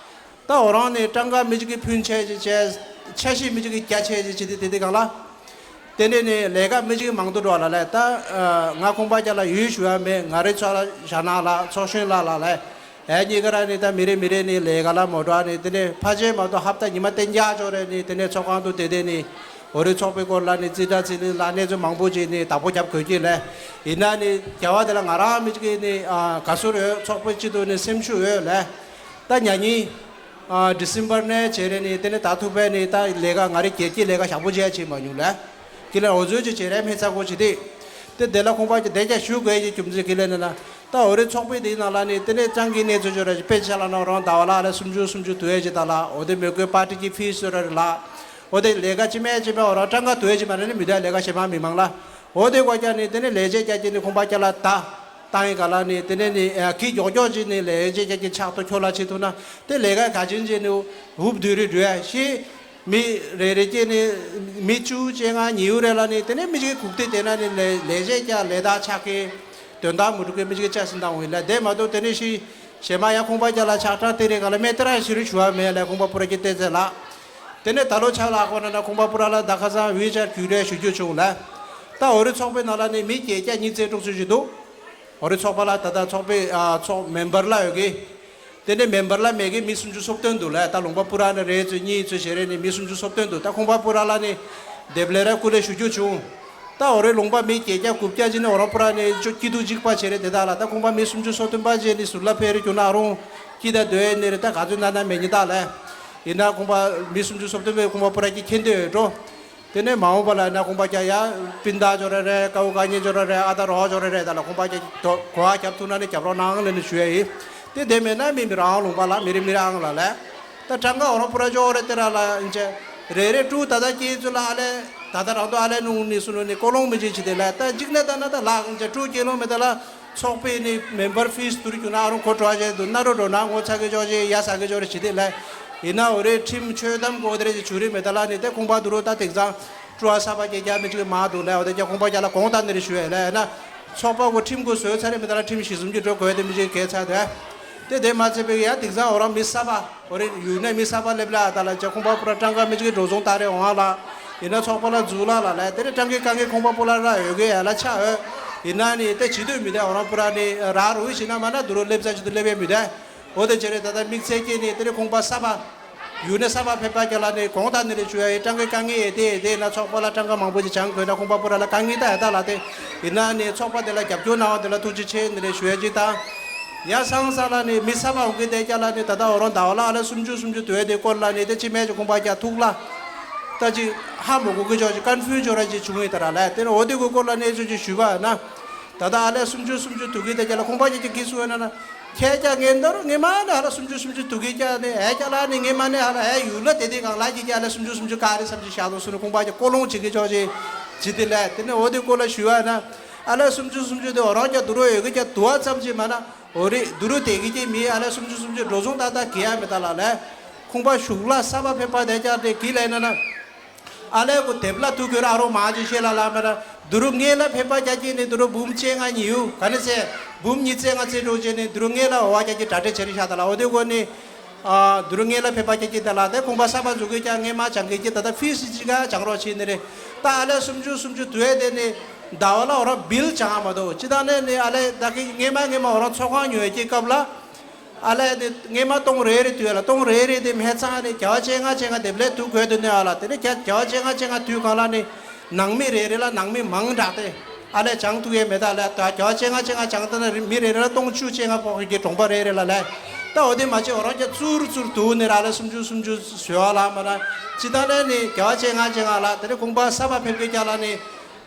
ད་འོ་རང་ནི་གྲངས་ཀ་མི་གཅིག་གི་ཕུན་ཆེ་ཅིག་བྱས་ཆ་ཤས་མི་གཅིག་གི་རྒྱ་ཆེ་ཅིག་བྱེད་དེ་དེ་དེ་གང་ལ། དེ་ནས་ནི་ལས་ཀ་མི་གཅིག་གི་མང་དུ་འགྲོ་བ་ལ་ལས། ད་ཨ་ང་ཁོང་པ་རྒྱ་ལ་ཡུལ་ཞུ་བ་མེད། ང་རེ་ཚོ་ལ་ཞྭ་ནག་ལ་ཚོགས་གཞོན་ལ་ལ་ལས། ཨེ་གཉིས་ཀ་ར་ནི་ད་མི་རེ་མི་རེ་ནི་ལས་ཀ་ལ་མོ་ཊ་ནི་དེ་ནས་ཕལ་ཆེར་མ་གཏོགས་ཧབ་ཏ་ཉི་མ་བདུན་བརྒྱ་ཅོག་རེ་ནི་དེ་ནས་ཚོགས་ཁང་དུ་བསྡད་བསྡད་ནི་འོ་རི་ཚོགས་པའི་སྐོར་ལ་ནི་རྩིས་ཁྲ་རྩིས་ལེན་ལ་གནས་ཚུལ་མང་པོ་ཅིག་ནི་བདག་པོ་རྒྱབ་དགོས་ཀྱི་ལས། ཡིན་ན་ནི་རྒྱལ་བ་དེ་ལ་ང་རང་མི་གཅིག་གིས་ནི་ཨ་ག་ཟེར་ཡོད། ཚོགས་པའི་སྤྱི་འཐུས་ནི་སེམས་ཤུགས་ཡོད་ལས། ད་ཉ་ཉིན་ཨ་ཌི་སེམ་བར་ནས་བྱས་རེ་ནི་དེ་ནས་ད་ཐུག་པའི་ནི་ད་ལས་ཀ་ང་རེ་སྒེར་གྱི་ལས་ཀ་ཞག་པོ་བྱས་བྱེད་མ་མྱོང་ལས། ཀི་ལ་འོ་ཚོད་ཅིག་བྱེད་རེ་མི་ཚ་གོ་ཅི་དེ། དེ་དེ་ལ་ཁོང་པ་ཅིག་དེ་ཀྱང་ཞུ་དགོས་ཀྱི་རྒྱུ་མཚན་ཀི་ལ་ནི་ན། ད་འོ་རེ་ཚོགས་པའི་དེའི་ནང་ལ་ནི་དེ་ནས་ཅང་གི་གནས་ཚུལ་ཅོ་ར་ཅིག་དཔེ་ཆ་ལ་ན་རང་ཟླ་བ་ལ་ཨ་ལ་སུམ་ཅུ་སུམ་ཅུ་དུ་ཡས་ཅིག་ད་ལ་འོ་དེ་མོས་གུས་པར་ཏི་གི་ཕིས་ཅོ་ར་རེ་ལ། འོ་དེ་ལས་ཀ་ཅི་མེད་ཅི་མེད་འོ་རང་ཀྲང་ཀ་དུ་ཡས་ཅི་མ་རེ་ནི་མི་དེ་ལས་ཀ་བྱེད་མ་མི་མང་ལ། འོ་དེ་གོ་ཀྱང་ནི་དེ་ནས་ལས་བྱེད་ཀྱང་ཅི་ནི་ཁོང་པ་ཀྱ་ལ་ད། བཏང་ཡིན་ག་ལ་ནི་དེ་ནས་ནི་ཨ་ཁི་མགྱོགས་མགྱོགས་ཅིག་ནི་ལས་བྱེད་ཀྱ་ཅི་ཕྱག་ཏུ་ཁྱོད་ལ་བྱེད་ཐུབ་ན་དེ་ལས་ཀ་ག་ཅིན་ཅི་ནི་འུབ་དུས་རེ་འགྲོ་ཡ་ཤི། མི་རེ་རེ་སྐྱེས་ནས་མི་བཅུ་བཅོ་ལྔ་ཉི་ཤུ་རེ་ལ་ནི་དེ་ནས་མི་ཅིག་གུག་ཏེ་དེ་ན་ནི་ལས་ལས་བྱེད་ཀྱང་ལས་དག་ཆགས་ཀྱི་དོན་དག་མུ་འགྲུབ་ཀྱི་མི་ཅིག་བཅའ་ཟིན་དང་འོང་ཡིན་ལ་དེ་མ་གཏོགས་དེ་ནས་ཤི་གཞན་མ་ཡང་ཁོང་པ་རྒྱ་ལ་ཆགས་ཁྲག་དེ་རེ་ག་ལ་མེ་ཏི་ར་ཞི་རུ་ཞུ་བ་མེད་ལ་ཁོང་པ་པུ་ར་ཀྱི་བལྟས་ཚེ་ལ། དེ་ནས་ད་ལོ་ཆགས་ལ་ཁོ་ན་ན་ཁོང་པ་པུ་ར་ལ་ད་ཁ་སང་ཝི་ཅར་རྒྱུད་རེ་ཞུ་རྒྱུ་བྱུང་ལ། ད་འོ་རི་ཚོགས་པའི་ནང་ལ་ནི་མི་བརྒྱད་བརྒྱ་ཉི་ཤུ་རྩ་དྲུག་ཚོད་ཅིག་འདུག་འོ་རི་ཚོགས་པ་ལ་ད་ལྟ་ཚོགས་པའི་ཨ་ཚོགས་མེམ་བར་ལ་ཡོད་གི། དེ་ནས་མེམ་བར་ལ་མེད་གི་མི་སུམ་ཅུ་སོ་བདུན་འདུག་ལ་ད་ལུང་པ་པུ་ར་ནས་རེ་ཚོད་གཉིས་ཚོད་བྱེད་རེ་ནས་མི་སུམ་ཅུ་སོ་བདུན་འདུག་ད་ཁོང་པ་པུ་ར་ལ་ནི་དེབ་ལས་ར་སྐུ་ལས་ཞུ་རྒྱུ་བྱུང་། ད་འོ་རི་ལུང་པ་མི་བརྒྱད་བརྒྱ་དགུ་བརྒྱ་ཅིག་ནི་འོ་རང་པུ་ར་ནས་ཅོ་སྐྱིད་སྡུག་འཇིགས་པ་བྱེད་རེ་དེ་དག་ལ་ད་ཁོང་པ་མི་སུམ་ཅུ་སོ་བདུན་པ་ཅིག་ནི་ཟུར་ལ་ཕེབས་རེ་རྒྱུ་ན་རུང་སྐྱིད་ད་སྡོད་ནི་རེ་ད་ག་ཚོད་ན་ན་མེད་ཉི་ད་ལས། ཡིན་ན་ཁོང་པ་མི་སུམ་ཅུ་སོ་བདུན་པས་ཁོང་པ་པུ་ར་གི་ཁྱེད་འདོད་འགྲོ། དེ་ནས་མ་འོངས་པ་ལ་ན་ཁོང་པ་རྒྱ་ཡ་སྤུན་ཟླ་འབྱོར་རེ་རེ་ཀའུ་ཀ་ཉེ་འབྱོར་རེ་རེ་ཨ་ད་རོ་འབྱོར་རེ་རེ་ད་ལ་ཁོང་པ་རྒྱ་དོ་གོ་བ་རྒྱབ་ཐུབ་ན་ནི་རྒྱབ་རོགས་གནང་ལེ་ནི་ཞུ་ཡ་ཡིན། དེ་དེ་མེད་ན་མི་མི་རང་ལུང་པ་ལ་མི་རེ་མི་རང་ལ་ལས། ད་གྲངས་ཀ་འོ་རང་པུ་ར་འབྱོར་རེ་དེ་ར་ལ་ཨིན་ཅེ། རེ་རེ་ཀྲུ་ད་ད་སྐྱེས་ཚུལ་ལ་ཨ་ལེ། ད་ད་རང་དུ་ཨ་ལེ་ནུང་ནི་སུ་ནུ་ནི་ཀོ་ལོང་མི་ཅི་ཅི་དེ་ལ་ད་འཇིག་ནས་ད་ན་ད་ལག་ཅེ་ཀྲུ་སྐྱེས་ལོང་མེ་ད་ལ་ཚོགས་པའི་ནི་མེམ་བར་ཕིས་དུར་རྒྱུ་ན་ཨ་རུང་ཁོ་གྲོ་ཅེ་དུ་ན་རོ་འགྲོ་ན་ངོ་ཚ་གི་ཅོ་ཅེ་ཡ་ས་གི་ཅོ་རེ་ཅི་དེ་ལ་ཡིན་ན་འོ་རེ་ཁྲིམས་ཆོད་དམ་གོ་དེ་རེ་ཅི་ཆུ་རེ་མེ་ད་ལ་ནི་དེ་ཁོང་པ་དུ་རུ་ད་དེག་ཚང་ཀྲུ་ཨ་ས་པ་ཀྱེ་རྒྱ་མི་ཅི་མ་དུ་ལ་འོ་དེ་ཀྱེ་ཁོང་པ་རྒྱ་ལ་གོང་ད་ནི་རེ་ཞུ་ཡ་ལ་ཡ་ན་ཚོགས་པ་གོ་ཁྲིམས་གོ་བཟོས་ཚ་རེ་མེ་ད་ལ་ཁྲིམས་གཞི་བཟུང་གི་འགྲོ་དགོས་དེ་མི་ཅི་གེ་ཚ་དེ་དེ་དེ་མ་ཚད་པའི་ཡ་དེག་ཚང་འོ་རང་མི་ས་པ། ཁོ་རེ་ཡུལ་ནས་མི་གསར་པ་སླེབས་ལ་ད་ལ་ཅེ་ཁོང་པ་པུ་ར་ཀྲང་ཀ་མི་ཅིག་གི་འགྲོ་སོང་ལྟ་རེ་འོང་ལ། ཡིན་ན་ཚོགས་པ་ལ་འཛུལ་ལ་ལ་ལ་དེ་ནས་ཀྲང་ཀའི་དཀའ་ངལ་ཁོང་པ་པུ་ལ་ར་ཡོད་གི་ཡ་ལ་ཆ་འོས། ཡིན་ན་ནི་དེ་བྱེད་འདོད་མི་དེ་འོ་རང་པུ་ར་ནི་ར་རུ་ཡི་ཞིག་ན་མ་ན་དུ་རུ་སླེབས་ཚ་ཅི་དུ་སླེབས་ཡ་མི་དེ། འོ་དེ་ཅེ་རེ་ད་ལྟ་དམིགས་བསལ་སྐྱེས་ནི་དེ་ནས་ཁོང་པ་གསར་པ། ཡུལ་ནས་གསར་པ་ཕེབས་པ་ཀྱ་ལ་ནི་གོང་ད་ནི་རེ་ཞུ་ཡ་ཡི་ཀྲང་ཀའི་དཀའ་ངལ་ཡེ་དེ་ཡེ་དེ་ཡིན་ན་ཚོགས་པ་ལ་ཀྲང་ཀ་མང་པོ་ཅིག་བྱང་དགོས་ན་ཁོང་པ་པུ་ར་ལ་དཀའ་ངལ་ད་ཡ་ད་ལ་དེ། ཡིན་ན་ནི་ཚོགས་པ་དེ་ལ་རྒྱབ་སྐྱོར་གནང་བ་དེ་ལ་ཐུགས་རྗེ་ཆེ་ནི་རེ་ཞུ་ཡ་ཅིག་དང་། ཡ་སང་ས་ལ་ནི་མི་ས་པ་འོང་གི་དེ་ཀྱ་ལ་ནི་ད་ལྟ་འོ་རང་ཟླ་བ་ལ་ཨ་ལ་སུམ་ཅུ་སུམ་ཅུ་དུ་བས་དེ་སྐོར་ལ་ནི་དེ་ཅི་མེད་ཅིག་ཁོང་པ་ཀྱ་ཐུག་ལ། ད་ཅི་ཧ་མོ་གོ་གི་ཅོག་ཅིག་ཀན་ཕུའུ་ཅོ་ར་ཅིག་བྱུང་ཡོད་ད་ར་ལས་དེ་ནི་འོ་དེ་གོ་སྐོར་ལ་ནི་ཅོ་ཅིག་ཞུ་བ་ན། ད་ལྟ་ཨ་ལ་སུམ་ཅུ་སུམ་ཅུ་དུ་གི་དེ་ཀྱ་ལ་ཁོང་པ་ཀྱ་ཅིག་གི་སུ་ཡོད་ན་ན། ཁྱེད་ཀྱ་ངས་འདོར་ངས་མ་ནི་ཨ་ལ་སུམ་ཅུ་སུམ་ཅུ་དུ་གི་ཀྱ་ནི་ཨེ་ཀྱ་ལ་ནི་ངས་མ་ནི་ཨ་ལ་ཨེ་ཡུལ་ལ་དེ་དེ་གང་ལ་ཀྱི་ཀྱ་ཨ་ལ་སུམ་ཅུ་སུམ་ཅུ་ག་རེ་བསམ་ཅིག་བཞག་དོ་སུ་ནི་ཁོང་པ་ཀྱ་ཀོ་ལོང་ཅིག་གི་ཅོག་ཅིག་ཅི་དེ་ལས་དེ་ནི་འོ་དེ་སྐོར་ལ་ཞུ་བ་ན། ཨ་ལ་སུམ་ཅུ་སུམ་ཅུ་དེ་འོ་རང་ཀྱ་དུ་རོ་ཡོད་གི་ཀྱ་དུ་བ་ཙམ་ཅིག་མ་ན། འོ་རེད་དུ་རུ་དེ་གི་ཀྱི་མི་ཨ་ལ་སུམ་ཅུ་སུམ་ཅུ་འགྲོ་སོང་ཏག་ཏག་གི་ཡ་མེད་ད་ལ་ལས། ཁོང་པ་ཞུགས་ལ་ས་པ་ཕེབས་པ་དེ་ཀྱ་དེ་གི་ལས་ན་ན། ཨ་ལས་གོ་དེབ་ལ་ཐུག་གི་ར་རོ་མ་ཅི་ཤེས་ལ་ལ་མེ་ར་དུ་རུ་ངེ་ལ་ཕེབས་པ་ཀྱ་ཀྱི་ནི་དུ་རུ་འབུམ་བཅོ་ལྔ་ཉི་ཡུ་ག་ནི་སེ་འབུམ་ཉི་ཚེ་ལྔ་ཚེ་འགྲོ་ཅེ་ནི་དུ་རུ་ངེ་ལ་འོ་བ་ཀྱ་ཀྱི་གྲ་སྒྲིག་བྱེད་རི་ཤ་ད་ལ་འོ་དེ་གོ་ནི། ཨ་དུ་རུ་ངེ་ལ་ཕེབས་པ་ཀྱ་ཀྱི་ད་ལ་དེ་ཁོང་པ་ས་པ་འཛུགས་གི་ཀྱ་ངེ་མ་ཅང་གི་ཀྱི་ད་ད་ཕི་སི་ཅི་ག་ཅང་རོ་ཆི་ནི་རེ། ད་ཨ་ལས་སུམ་ཅུ་སུམ་ཅུ་དུ་ཨེ་དེ་ནི་ཟླ་བ་ལ་འོ་ར་བིལ་ཅང་མ་དོ་ཅི་ད་ནི་ནི་ཨ་ལས་ད་གི་ངེ་མ་ངེ་མ་འོ་ར་ཚོགས་ཁང་ཉོ་ཡ་ཀྱི་སྐབས་ལ། ཨ་ལས་ནི་ངེ་མ་སྟོང་རེ་རེ་དུས་ལ་སྟོང་རེ་རེ་དེ་མེད་ཙང་ནི་བརྒྱ་བ་བཅོ་ལྔ་བཅོ་ལྔ་དེབ་ལས་དུ་དགོས་དུ་ནི་ཨ་ལ་དེ་ནི་བརྒྱ་བརྒྱ་བ་བཅོ་ལྔ་བཅོ་ལྔ་དུས་གང་ལ་ནི་ནང་མི་རེ་རེ་ལ་ནང་མི་མང་དྲགས་ཏེ་ཨ་ལས་བྱང་ཐུག་ཡས་མེད་ད་ལས་ད་བརྒྱ་བ་བཅོ་ལྔ་བཅོ་ལྔ་བྱང་ད་ན་མི་རེ་རེ་ལ་སྟོང་བཅུ་བཅོ་ལྔ་ཕོག་གི་གྲོང་པ་རེ་རེ་ལ་ལས་ད་འོ་དེ་མ་བྱེད་འོ་རང་རྒྱ་ཙུར་ཙུར་དུ་ནི་ར་ཨ་ལས་སུམ་ཅུ་སུམ་ཅུ་བཟོས་ཨ་ལ་མ་ར་ཅི་ད་ནས་ནི་བརྒྱ་བ་བཅོ་ལྔ་བཅོ་ལྔ་ལ་དེ་ནི་ཁོང་པ་ས་པ་ཕེབས་ཀྱི་རྒྱ་ལ་ནི།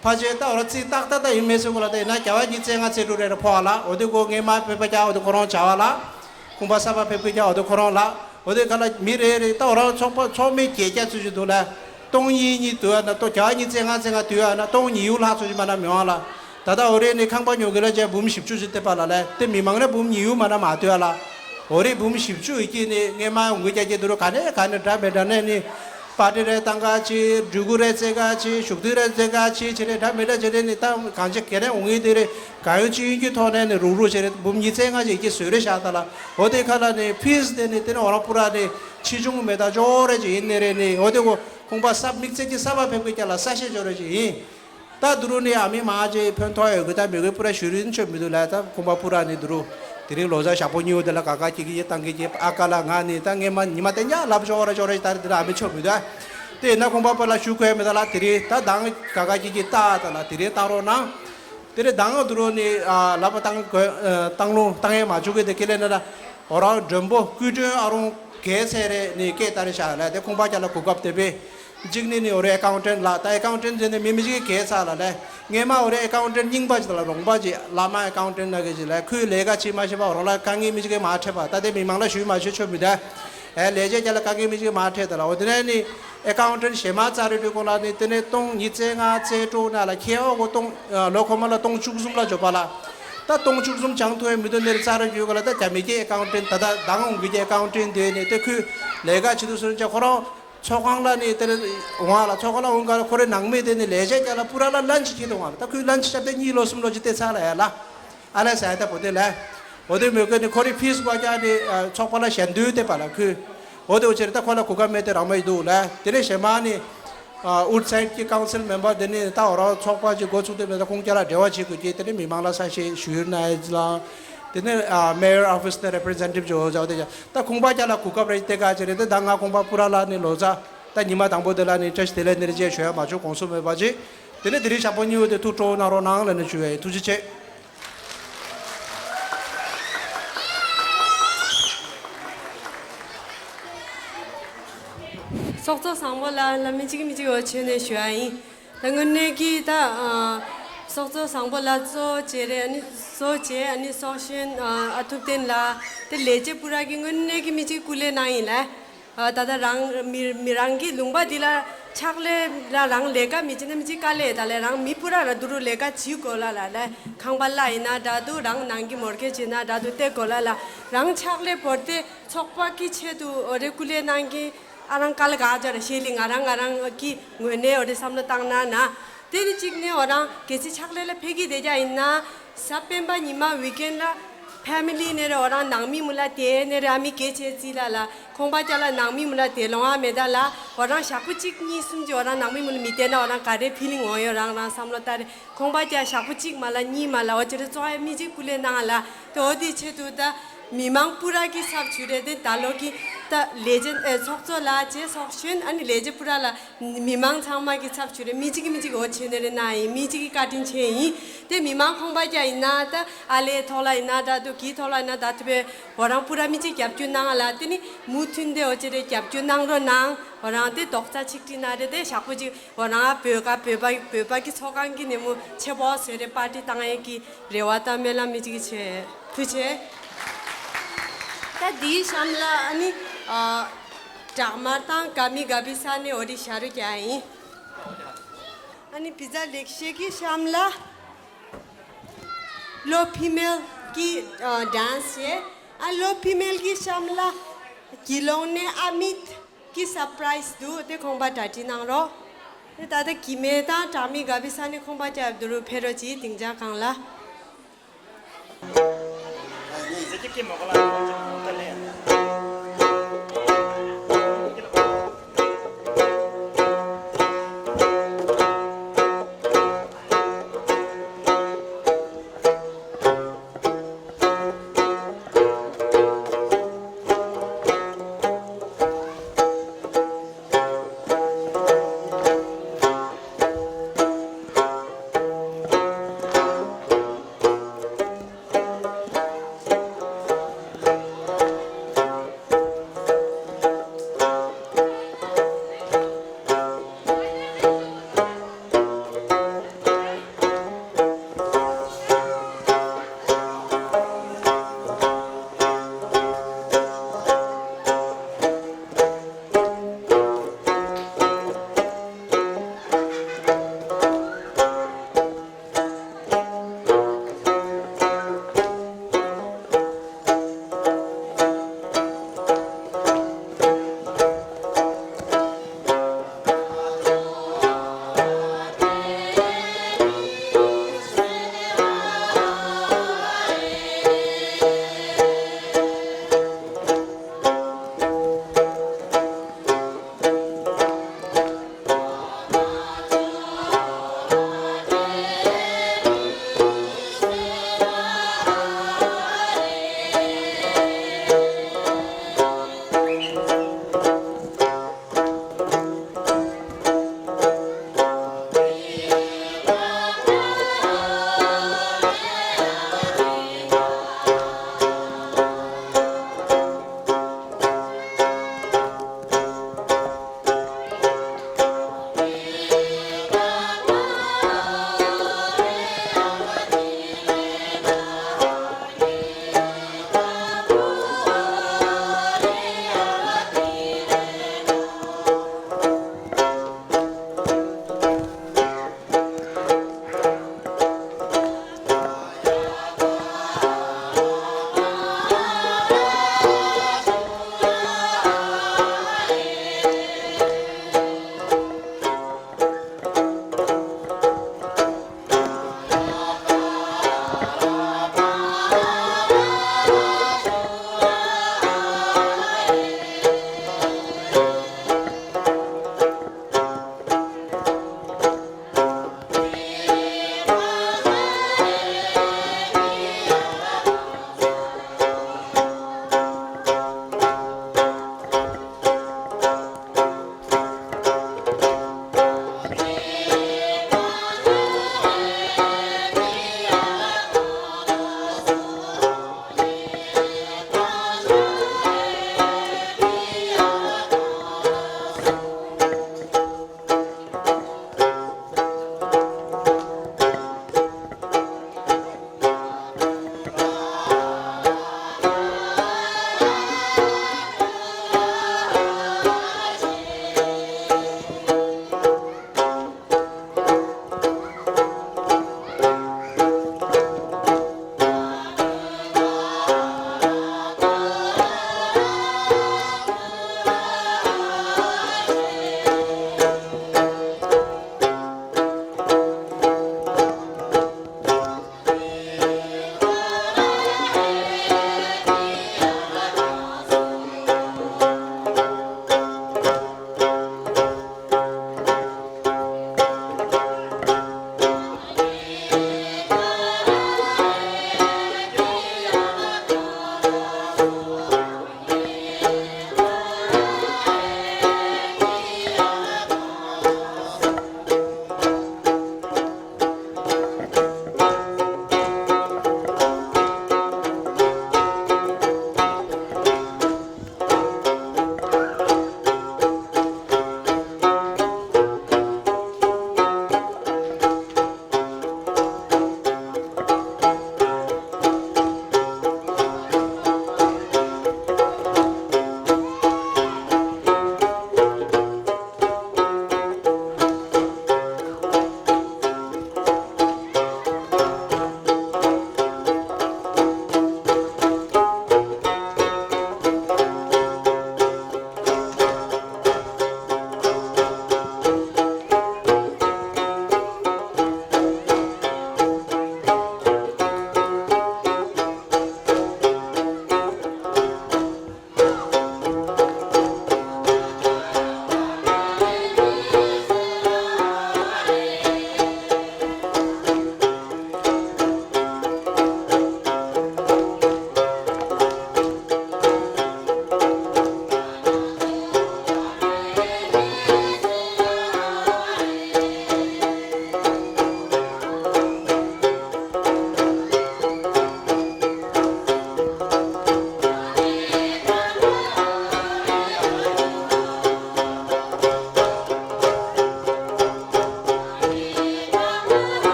ཕ་ཆེ་ད་འོ་ར་ཚིག་ཏག་ཏག་ཏག་ཡིན་མེད་ཟེར་གོ་ལ་ད་ཡིན་ན་བརྒྱ་བ་ཉི་ཚེ་ལྔ་ཚེ་དྲུག་རེ་རེ་ཕོ་བ་ལ་འོ་དེ་གོ་ངེ་མ་ཕེབས་པ་རྒྱ་འོ་དེ་ཁོ་རང་བྱ་བ་ལ། ཁོང་པ་ས་པ་ཕེབས་ཀྱི་རྒྱ་འོ་དེ་ཁོ་རང་ལ་འོ་དེ་ག་ལ་མི་རེ་རེ་ད་འོ་ར་ཚོགས་པ་ཚོགས་མི་བརྒྱད་བརྒྱ་ཚུད་ཅིག་འདུག་ལ། སྟོང་གཉིས་གཉིས་དུ་ཡ་ན་ཏོ་བརྒྱ་བ་ཉི་ཚེ་ལྔ་ཚེ་ལྔ་དུ་ཡ་ན་སྟོང་ཉི་ཡུ་ལྷག་ཚུད་ཅིག་མ་ན་མི་ཡོང་ལ། ད་ད་འོ་རེ་ནི་ཁང་པ་ཉོ་གི་ལ་ཅེ་འབུམ་བཞི་བཅུ་ཅིག་སྟེར་པ་ལ་ལ་དེ་མི་མང་ན་འབུམ་ཉི་ཡུ་མ་ན་མ་དུ་ཡ་ལ། འོ་རེ་འབུམ་བཞི་བཅུ་ཡི་ཀྱི་ནི་ངེ་མ་ཡོང་གི་རྒྱ་ཀྱི་འདུག་རོ་ག་ནས་ག་ནས་འདྲ་མི་འདྲ་ནས་ནི། པར་ཊི་རེ་བཏང་ག་ཅི། འབྲུ་གུ་རེ་རྩེ་ག་ཅི། ཞུགས་དུས་རེ་རྩེ་ག་ཅི། ཆེ་རེ་འདྲ་མི་འདྲ་ཆེ་རེ་ནི་ད་གང་ཅི་ག་རེ་འོང་ཡི་དེ་རེ་ག་ཡོང་ཅི་ཡིན་གྱི་ཐོག་ནས་ནི་རུག་རུག་ཆེ་རེ་འབུམ་ཉི་ཚེ་ལྔ་ཅིག་གི་བཟོས་རེ་བཞག་ད་ལ། འོ་དེ་ཁ་ལ་ནི་ཕིས་དེ་ནི་དེ་ནི་འོ་ར་པུ་ར་ནི་ཆེ་ཆུང་མེད་ད་ཅོ་རེ་ཅིག་ཡིན་ནི་རེ་ནི་འོ་དེ་གོ་ཁོང་པ་ས་དམིགས་བརྩེ་གྱི་ས་པ་ཕེབས་ཀྱི་རྒྱ་ལ་ས་ཤེས་ཅོ་རེ་ཅིག་ཡིན། ད་དུ་རུ་ནི་ཨ་མི་མ་ཅེ་ཕན་ཐོགས་ཡོད་གི་ད་མི་གི་པུ་ར་ཞུ་རིན་ཆོད་མི་འདུག་ལ། ད་ཁོང་པ་པུ་ར་ནི་དུ་རུ་དེ་རིང་ལོ་ཟ་ཞག་པོ་གཉིས་པོ་དེ་ལ་ག་ག་ཅིག་གི་ཡེ་བཏང་གི་ཅེ་ཨ་ཀ་ལ་ང་ནི་ད་ངེ་མ་ཉི་མ་དེ་ཉ་ལབ་ཅོག་ར་ཅོག་ར་ད་རེ་དེ་ལ་ཨ་མི་ཆོད་མི་འདུག་དེ་ཡིན་ན་ཁོང་པ་པུ་ལ་ཞུ་དགོས་མི་ད་ལ་དེ་རིང་ད་དང་ག་ག་ཅིག་གི་ད་ད་ལ་དེ་རིང་བཏང་རོགས་གནང་། དེ་རིང་དང་དུ་རུ་ནི་ལབ་པ་བཏང་དགོས་བཏང་ལུང་བཏང་ཡས་མ་བཅུག་གི་དེ་ཁེ་ལས་ན་ད་འོ་རང་མགྲོན་པོ་སྐུ་མགྲོན་ཨ་རུང་གེ་ཚེ་རེ་ནི་སྐད་ད་རེ་བཞག་ལ་དེ་ཁོང་པ་རྒྱ་ལ་གོ་སྐབས་དེ་པས། གཅིག་ནི་ནི་འོ་རེ་ཨེ་ཀའུན་ཊན་ལ་ད་ཨེ་ཀའུན་ཊན་ཟེར་ནས་མི་མི་གཅིག་གིས་གས་ཚར་ལ་ལས། སྔས་མ་འོ་རེ་ཨེ་ཀའུན་ཊན་རྙིང་པ་ཅིག་དང་ལ་རོང་པ་ཅིག་བླ་མ་ཨེ་ཀའུན་ཊན་ན་གི་ཅིག་ལས། ཁོས་ལས་ཀ་བྱེད་མ་ཤེས་པ་རོགས་ལ་དཀའ་ངལ་མི་གཅིག་གིས་མ་འཕྲད་པ་ད་དེ་མི་མང་ལ་ཞུས་མ་ཞུས་ཆོག་མི་འདུག་ཨེ་ལས་བྱེད་རྒྱ་ལ་དཀའ་ངལ་མི་གཅིག་གིས་མ་འཕྲད་ད་ལ། འོ་དེ་ནས་ནི་ཨེ་ཀའུན་ཊན་གཞན་མ་ཙ་རེ་འགྲོ་གོ་ལ་ནི་དེ་ནས་སྟོང་ཉི་ཚེ་ལྔ་ཚེ་དྲུག་ན་ལ་ཁྱེད་འོ་གོ་སྟོང་ལོ་ཁོ་མ་ལ་སྟོང་བཅུ་གསུམ་ལ་འབྱོར་པ་ལ། ད་སྟོང་བཅུ་གསུམ་བྱང་ཐུབ་ཡ་མི་འདུག་ནི་རེ་ཙ་རེ་འགྲོ་གོ་ལ། ད་རྒྱ་མི་སྐད་ཨེ་ཀའུན་ཊན་ད་ད་དང་འོང་གི་ཨེ་ཀའུན་ཊན་དེ་ནི་དེ་ཁོས་ལས་ཀ་བྱེད་དུས་སོ་ནི་ཁོ་རང་ཚོགས་ཁང་ལ་ནི་དེར་འོང་ལ། ཚོགས་ཁང་ལ་འོང་ག་ལ་ཁོ་རེ་ནང་མི་དེ་ནི་ལས་བྱེད་རྒྱ་ལ་པུ་ར་ལ་ལན་ཆི་ཁྱེར་དུ་འོང་ལ། ད་ཁོས་ལན་ཆི་ཞབས་དེ་གཉིས་ལོ་གསུམ་ལོ་ཅི་དེ་ཚར་ལ་ཡ་ལ་ཨ་ལས་ཟ་ཡ་ད་བོ་དེ་ལ། འོ་དེ་མོས་ཀ་ནི་ཁོ་རེ་ཕིས་བ་རྒྱ་ནི་ཚོགས་པ་ལ་ཞལ་འདོན་དེ་པ་ལ་ཁོས། འོ་དེ་འོ་ཅེར་ད་ཁོ་ལ་གོ་སྐབས་མེད་དེ་རང་མ་ཡི་འདུག་ལ། དེ་ནས་གཞན་མ་ནི་ཨ་ཨུཊ་སའིཌ་ཀྱི་ཀའུན་སིལ་མེམ་བར་དེ་ནི་ད་འོ་རང་ཚོགས་པ་ཅིག་འགོ་ཚུགས་དེ་མེད་ད་ཁོང་རྒྱ་ལ་འབྲེལ་བ་བྱེད་དགོས་ཀྱི། དེ་ནི་མི་མང་ལ་ས་ཞེ་ཞུ་ཡུལ་ན་ཡ་ལ། དེ་ནས་ཨ་མེ་ཡར་ཨོ་ཕིས་ནས་རེ་པི་རི་ཛེན་ཊེ་ཊིབ་ཅིག་འོ་ཅག་དེ་ཅག་ད་ཁོང་པ་ཅག་ལ་གོ་སྐབས་རེ་དེ་ག་ཅི་རེད། དེ་ད་ང་ཁོང་པ་པུ་ར་ལ་ནི་ལོ་ཙཱ་ད་ཉི་མ་དང་པོ་དེ་ལ་ནི་བཀྲ་ཤིས་བདེ་ལེགས་ནི་རེ་ཅེས་ཞུ་ཡ་མ་བྱུང་། དགོངས་སུ་མེད་པ་ཅིག་དེ་ནས་དེ་རིང་ཞག་པོ་གཉིས་པོ་དེ་ཐུགས་སྤྲོ་གནང་རོགས་གནང་ལ་ནི་ཞུ་ཡ་ཡིན། ཐུགས་རྗེ་ཆེ། ཚོགས་གཙོ་བཟང་པོ་ལགས་ལ་མི་གཅིག་མི་གཅིག་འོ་བྱས་ནས་ཞུ་ཡ་ཡིན། ད་དངོས་གནས་ཀྱི་ད་ཨ་ཚོགས་གཙོ་བཟང་པོ་ལགས་གཙོ་བྱས་རེད། ཨ་ནི་གཙོ་བྱས་ཨ་ནི་ཚོགས་གཞོན་ཨ་ཨ་ཐུབ་བསྟན་ལགས་དེ་ལས་བྱེད་པུ་ར་གི་དངོས་གནས་ཀྱི་མི་གཅིག་སྐུ་ལས་གནང་ཡིན་ལ། ཨ་ད་ལྟ་རང་མི་མི་རང་གི་ལུང་པ་འདི་ལ་ཕྱག་ལས་ལ་རང་ལས་ཀ་མི་བྱེད་ན་མི་གཅིག་དཀའ་ལས་ད་ལས་རང་མི་པུ་ར་ར་དུ་རུ་ལས་ཀ་བྱེད་དགོས་ལ་ལ་ལས་ཁང་པ་གླ་ཡིན་ན་འདྲ་འདུག་རང་ནང་གི་མོར་གེ་ཇི་ཡིན་ན་འདྲ་འདུག་སྟེར་དགོས་ལ་ལ་རང་ཕྱག་ལས་བོར་ཏེ་ཚོགས་པ་གི་ཆེད་དུ་འོ་རེ་སྐུ་ལས་གནང་གི་ཨ་རང་དཀའ་ལས་ག་ཅར་ཤེས་ལི་ང་རང་ང་རང་གི་ངོས་ནས་འོ་རེ་བསམ་བློ་བཏང་ན་ན། དེ་ནི་གཅིག་ནས་འོ་རང་གལ་སྲིད་ཕྱག་ལས་ལ་ཕེབས་ཀྱི་བསྡད་རྒྱ་ཡིན་ན། གཟའ་སྤེན་པ་ཉི་མ་ཝིག་ཨེན་ཌི་ལ་ཕེ་མི་ལི་ནས་རེ་འོ་རང་ནང་མི་མུ་ལ་དེ་ནས་རེ་ཨ་མི་སྐད་ཆ་རྩིས་ལ་ལ་ཁོང་པ་ཅག་ལ་ནང་མི་མུ་ལ་དེ་ལོང་ཨ་མེད་ད་ལ་འོ་རང་ཞག་པོ་གཅིག་གཉིས་གསུམ་གྱི་འོ་རང་ནང་མི་མུ་ལ་མི་བསྡད་ན་འོ་རང་ག་རེ་ཕི་ལིང་འོང་ཡོད་རང་རང་བསམ་བློ་ལྟ་རེ་ཁོང་པ་ཅག་ཞག་པོ་གཅིག་མ་ལ་གཉིས་མ་ལ་འོ་ཅི་རེ་བཙོང་ཨ་མི་གཅིག་སྐུ་ལས་གནང་ལ་དེ་འོ་དེ་ཆེད་དུ་ད་མི་མང་པུ་ར་གི་ཚབ་ཞུ་རེ་དེ་ད་ལོ་གི་ད་ལས་བྱེད་ཚོགས་གཙོ་ལ་ཅེ་ཚོགས་གཞོན་ཨ་ནི་ལས་བྱེད་པུ་ར་ལ། མི་མང་ཚང་མ་གི་ཚབ་ཞུ་རེ་མི་གཅིག་གི་མི་གཅིག་འོ་བྱེད་ནི་རེ་ན་ཡིན། མི་གཅིག་གི་བཀའ་དྲིན་ཆེ་ཡིན། དེ་མི་མང་ཁོང་པ་རྒྱ་ཡིན་ན་ད་ཨ་ལེ་ཐོག་ལ་ཡིན་ན་ད་དུ་གི་ཐོག་ལ་ཡིན་ན་ད་ཐུ་བེ་འོ་རང་པུ་ར་མི་གཅིག་རྒྱབ་སྐྱོར་གནང་ལ་དེ་ནི་མུ་མཐུན་དེ་འོ་བྱེད་རེ་རྒྱབ་སྐྱོར་གནང་རོགས་གནང་། འོ་རང་དེ་རྡོག་རྩ་ཆིག་སྒྲིལ་གནང་རེ་དེ་ཞག་པོ་གཅིག་འོ་རང་བོད་ཀ་བོད་པ་བོད་པ་གི་ཚོགས་ཁང་གི་ནི་མུ་ཆེ་བོ་ཟེར་རེ་པར་ཊི་བཏང་ཡས་ཀྱི་རེ་བ་དང་སྨོན་ལམ་མི་གཅིག་གི་ཆེ། ཐུགས་ཆེ། ད་དེའི་གཤམ་ལ་ཨ་ནི་ཨ། བྲག་དམར་དང་ག་མི་ག་བི་ས་ནས་འོ་རི་ཤ་རུ་རྒྱག་ཡིན། ཨ་ནི་བི་ཛ་ལེགས་བཤད་ཀྱི་གཤམ་ལ་ལོ་ཕི་མེལ་གྱི་ཨ་ཌན་སི་བྱས། ཨ་ལོ་ཕི་མེལ་གྱི་གཤམ་ལ་དགེ་སློང་ནས་ཨ་མིད་ཀྱི་སར་པ་རའི་སི་འདུག་དེ་ཁོང་པ་གྲ་སྒྲིག་གནང་རོགས། དེ་ད་ལྟ་གི་མེ་དང་བྲག་མི་ག་བི་ས་ནས་ཁོང་པ་ཅག་བསྡུ་རུ་ཕེབས་རོགས་གྱིས། སྡིངས་ཆ་སྒང་ལ།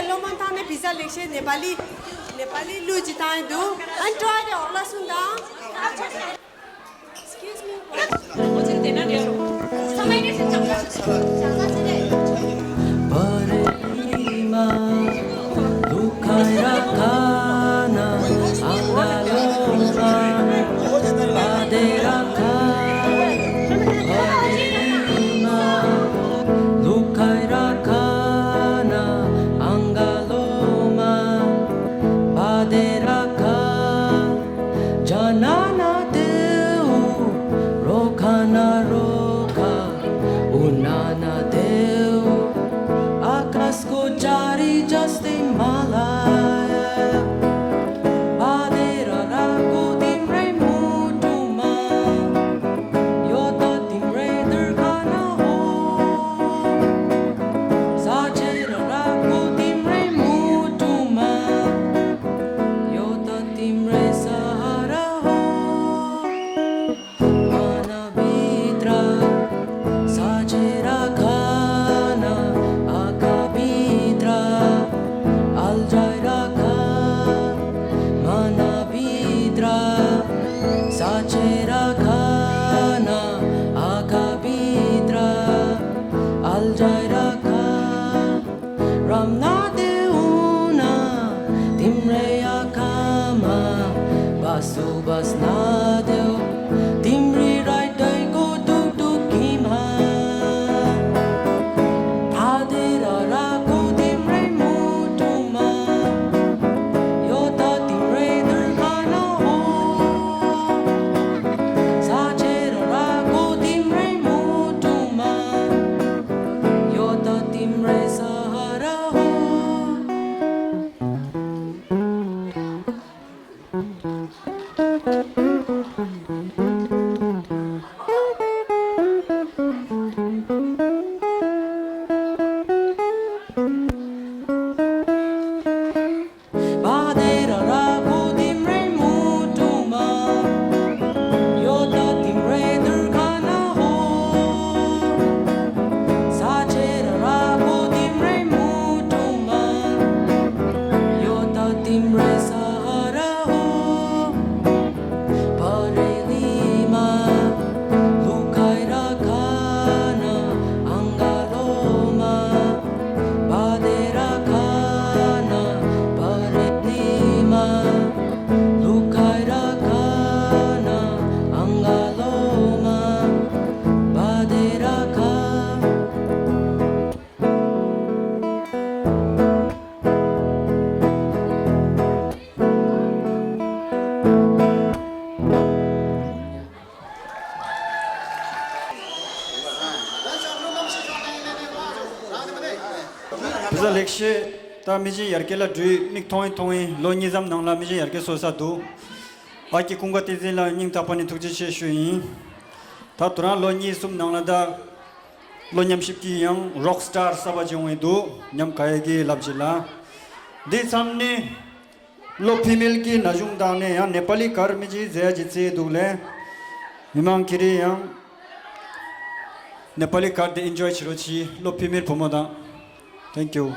སློབ་མ་ཐང་ནས་བི་ཟ་ལེགས་བཤད་ནེ་པ་ལི་ནེ་པ་ལི་གླུ་ཅིག་བཏང་ཡི་འདུག་ཨན་ཀྲོའི་རེ་ཨོག་ལ་སུན་དང་། Excuse me. བི་ཟ་ལེགས་བཤད་ད་མི་ཆེན་ཡར་རྒྱས་ལ་འགྲོ་ཡི། མིག་མཐོང་ཡིན་མཐོང་ཡིན། ལོ་གཉིས་ཙམ་ནང་ལ་མི་ཆེན་ཡར་རྒྱས་བཟོ་ས་འདུག་ཨ་ཀྱི་ཀུན་དགའ་བསྟན་འཛིན་ལ་སྙིང་ཐག་པ་ནས་ཐུགས་རྗེ་ཆེ་ཞུ་ཡིན། ད་དུ་རང་ལོ་གཉིས་གསུམ་ནང་ལ་ད་ལོ་ཉམས་ཞིབ་ཀྱི་ཡང་རོག་སི་ཊར་གསར་པ་ཅིག་ཡོང་ཡི་འདུག་ཉམས་ག་ཡ་གི་ལབ་ཅིག་ལ། འདི་མཚམས་ནི་ལོ་ཕི་མེལ་གྱི་ན་གཞུང་དང་ནས་ཡང་ནེ་པ་ལི་གར་མི་ཅིག་ཟེར་ཡ་ཅིག་བརྩིས་འདུག་ལས། མི་མང་ཁྱེད་རེ་ཡང་ནེ་པ་ལི་གར་དེ་ཨེན་ཇོའི་བྱེད་རོགས་གྱིས། ལོ་ཕི་མེལ་བུ་མོ་དང་། Thank you.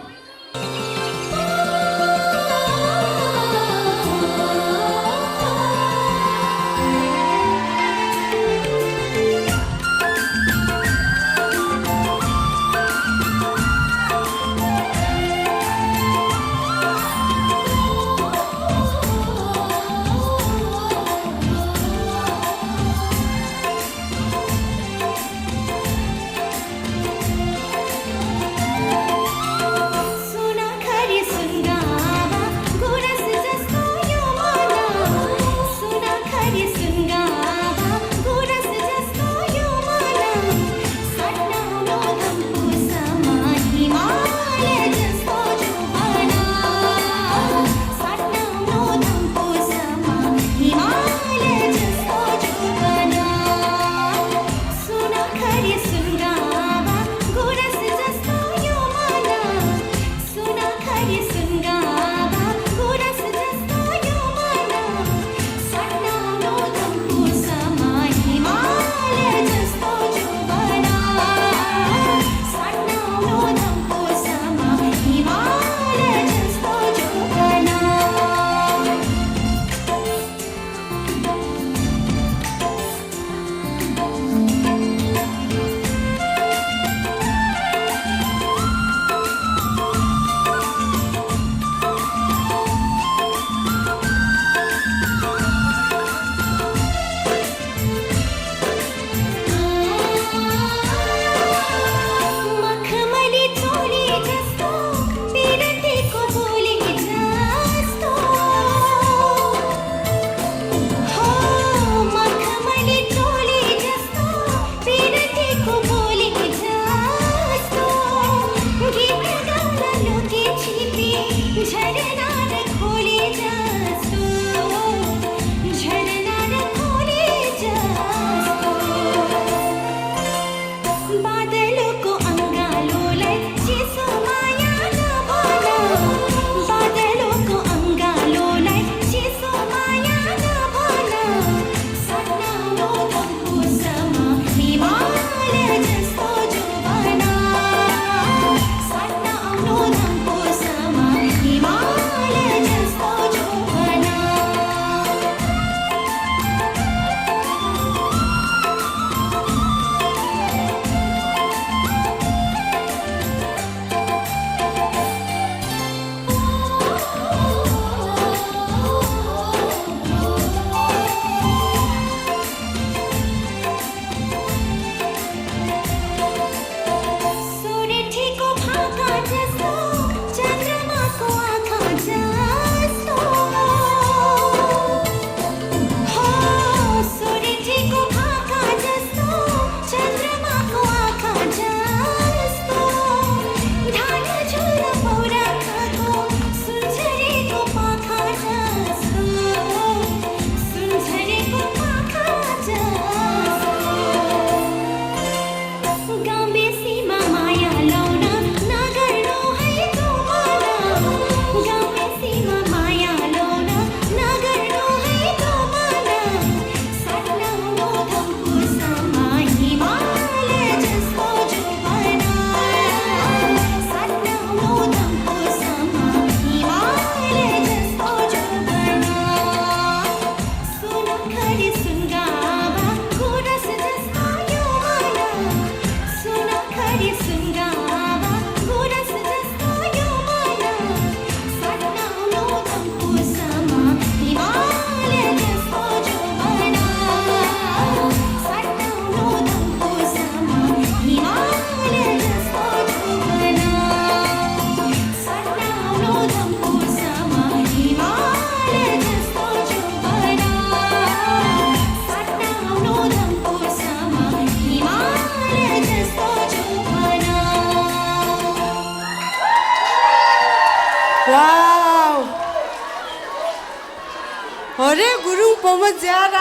བུ་མོ་མཛེས་ར།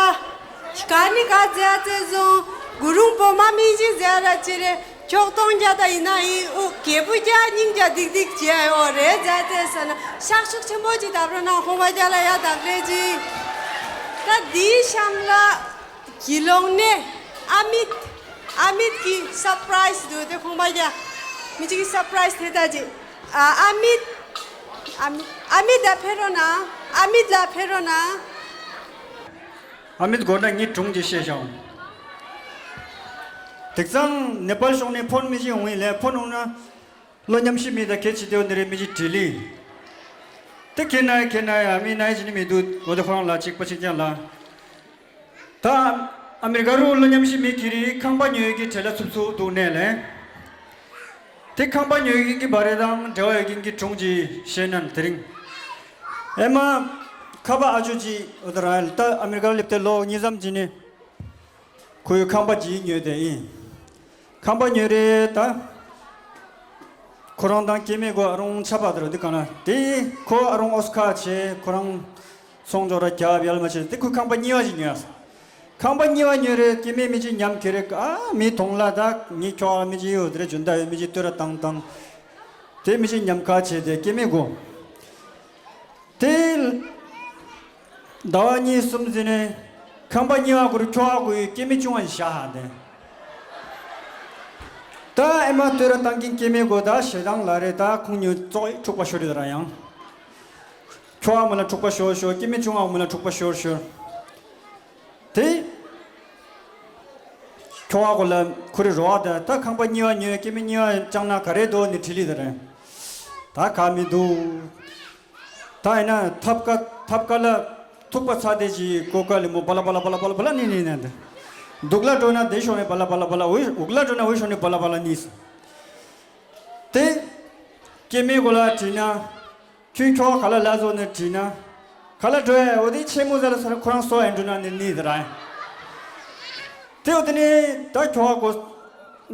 ག་ནི་ག་མཛེས་ཙེ་བཟུང་། གུ་རུང་བུ་མོ་མིང་ཅི་མཛེས་ར་ཅི་རེད། ཁྱོག་སྟོང་རྒྱ་ད་ཡིན་ན་ཡིན་ཨུ་རྒྱལ་བུ་རྒྱ་སྙིང་རྒྱ་ལྡིག་ལྡིག་བྱས་ཡོད་རེད་མཛེས་ཙེ་ཟེར་ན་ཤག་ཤུག་ཆེན་པོ་ཅིག་བཏབ་རོགས་གནང་ཁོང་མ་རྒྱ་ལ་ཡ་དག་རེད་ཅི། ད་འདིའི་གཤམ་ལ། གྱི་ལོང་ནས་ཨ་མིད། ཨ་མིད་ཀྱི་སར་པ་རའི་སི་འདུག་དེ་ཁོང་པ་རྒྱ། མི་གཅིག་གི་སར་པ་རའི་སི་དེ་ལྟ་ཅི། ཨ་ཨ་མིད། ཨ་མིད་ཨ་མིད་ལ་ཕེབས་རོགས་གནང་། ཨ་མིད་ལ་ཕེབས་རོགས་གནང་། ཨ་མིད་དགོས་ན་ངའི་དྲུང་གིས་བཤད་བཞག་དེང་སང་ནེ་པཱལ་ཕྱོགས་ནས་ཕོན་མི་ཅིག་འོང་ཡིན་ལས་ཕོན་འོང་ན། བློ་ཉམས་ཤིག་མི་དང་གལ་ཆེ་དེའོ་འདི་རེད་མི་ཅིག་དྲིས་ལི། དེ་ཁེ་ན་ཁེ་ན་ཡ་མི་ན་ཡ་ཅི་ནི་མི་འདུག་འོ་དེ་ཁོ་རང་ལ་གཅིག་པ་གཅིག་རྐྱང་ལ། ད་ཨ་མི་རི་ཀ་རུ་བློ་ཉམས་ཤིག་མི་ཁེ་རི་ཁང་པ་ཉོ་ཡི་གི་བྲེལ་ལ་ཚུབ་ཚུབ་འདུག་ནས་ལས། དེ་ཁང་པ་ཉོ་ཡི་གི་བ་རེ་དང་འབྲེལ་བ་ཡོད་མཁན་གྱི་དྲུང་ཅིག་བཤད་ན་དེ་རིང་། ཨེ་མ། ཁ་པ་ཨ་ཅོ་ཅིག་འོ་དེ་ར་ད་ཨ་མི་རི་ཀ་སླེབས་ཏེ་ལོ་གཉིས་ཙམ་ཅིག་ནས། ཁོས་ཁང་པ་ཅིག་ཉོས་ཏེ་ཡིན། ཁང་པ་ཉོས་རེད་ད། ཁོ་རང་དང་སྐྱེ་དམན་གོ་ཨ་རུང་ཆ་པ་དེ་རུ་འདི་གང་ན་དེ་ཁོ་ཨ་རུང་ཨོ་སི་ཁ་བྱས་ཁོ་རང་ཚོང་ཇོ་ར་རྒྱབ་ཡལ་མ་བྱས་དེ་ཁོས་ཁང་པ་གཉིས་པ་ཅིག་ཉོས་ཡ། ཁང་པ་གཉིས་པ་ཉོས་རེད་སྐྱེ་དམན་མི་ཅིག་ཉམས་ཁེ་རེད་ཨ་མི་དོང་ལ་ད་ངའི་ཁྱོ་ག་མི་ཅིག་ཡོད་དེ་རེད་འཇོན་ད་ཡོད་མི་ཅིག་བསྟོད་ར་བཏང་བཏང་། དེ་མི་ཅིག་ཉམས་ཁ་བྱས་ཏེ་སྐྱེ་དམན་གོ། དེ། ཟླ་བ་གཉིས་གསུམ་ཙམ་ནས་ཁང་པ་གཉིས་པ་གུ་རུ་ཁྱོ་ག་གུ་ཡི་སྐྱེ་དམན་ཆུང་བ་ཞིག་བཞག་ཧ་དེ། ད་ཨེ་མ་བསྟོད་ར་བཏང་གིན་སྐྱེ་དམན་གོ་ད་ཞེ་སྡང་ལ་རེད་ད་ཁོང་ཉིད་ཙོག་ཡི་འཁྲུག་པ་ཤོར་རེད་ར་ཡང་། ཁྱོ་ག་མོ་ལ་འཁྲུག་པ་ཤོར་ཤོར་སྐྱེ་དམན་ཆུང་བ་མོ་ལ་འཁྲུག་པ་ཤོར་ཤོར། དེ། ཁྱོ་ག་གོ་ལ་ཁུ་རི་རོ་བ་ད་ད་ཁང་པ་གཉིས་པ་ཉོས་སྐྱེ་དམན་གཉིས་པ་བཅངས་ན་ག་རེ་འདུག་ནི་དྲིས་ལི་ད་རེད། ད་ག་མི་འདུག་ད་ཡིན་ན་ཐབ་ཀ་ཐབ་ཀ་ལ་ཐུག་པ་ཚ་དེ་ཅིག་གོ་ཀ་ལི་མོ་བ་ལ་བ་ལ་བ་ལ་བ་ལ་བ་ལ་ནི་ནི་ནན་དེ། འདུག་ལ་འགྲོ་ན་དེ་ཤོག་ནི་བ་ལ་བ་ལ་བ་ལ་འོ་འུག་ལ་འགྲོ་ན་འོ་ཤོག་ནི་བ་ལ་བ་ལ་ནི། དེ། སྐྱེ་དམན་གོ་ལ་དྲིས་ན། ཁྱོད་ཁྱོ་ག་ལ་ལ་བཟོ་ནི་དྲིས་ན། ག་ལ་འགྲོ་ཡ་འོ་དེ་ཆེ་མོ་ཟ་ལ་ས་ཁོ་རང་སོ་ཡ་འགྲོ་ན་ནི་ནི་དེ་ར། དེ་འོ་དེ་ནི་ད་ཁྱོ་ག་གོ་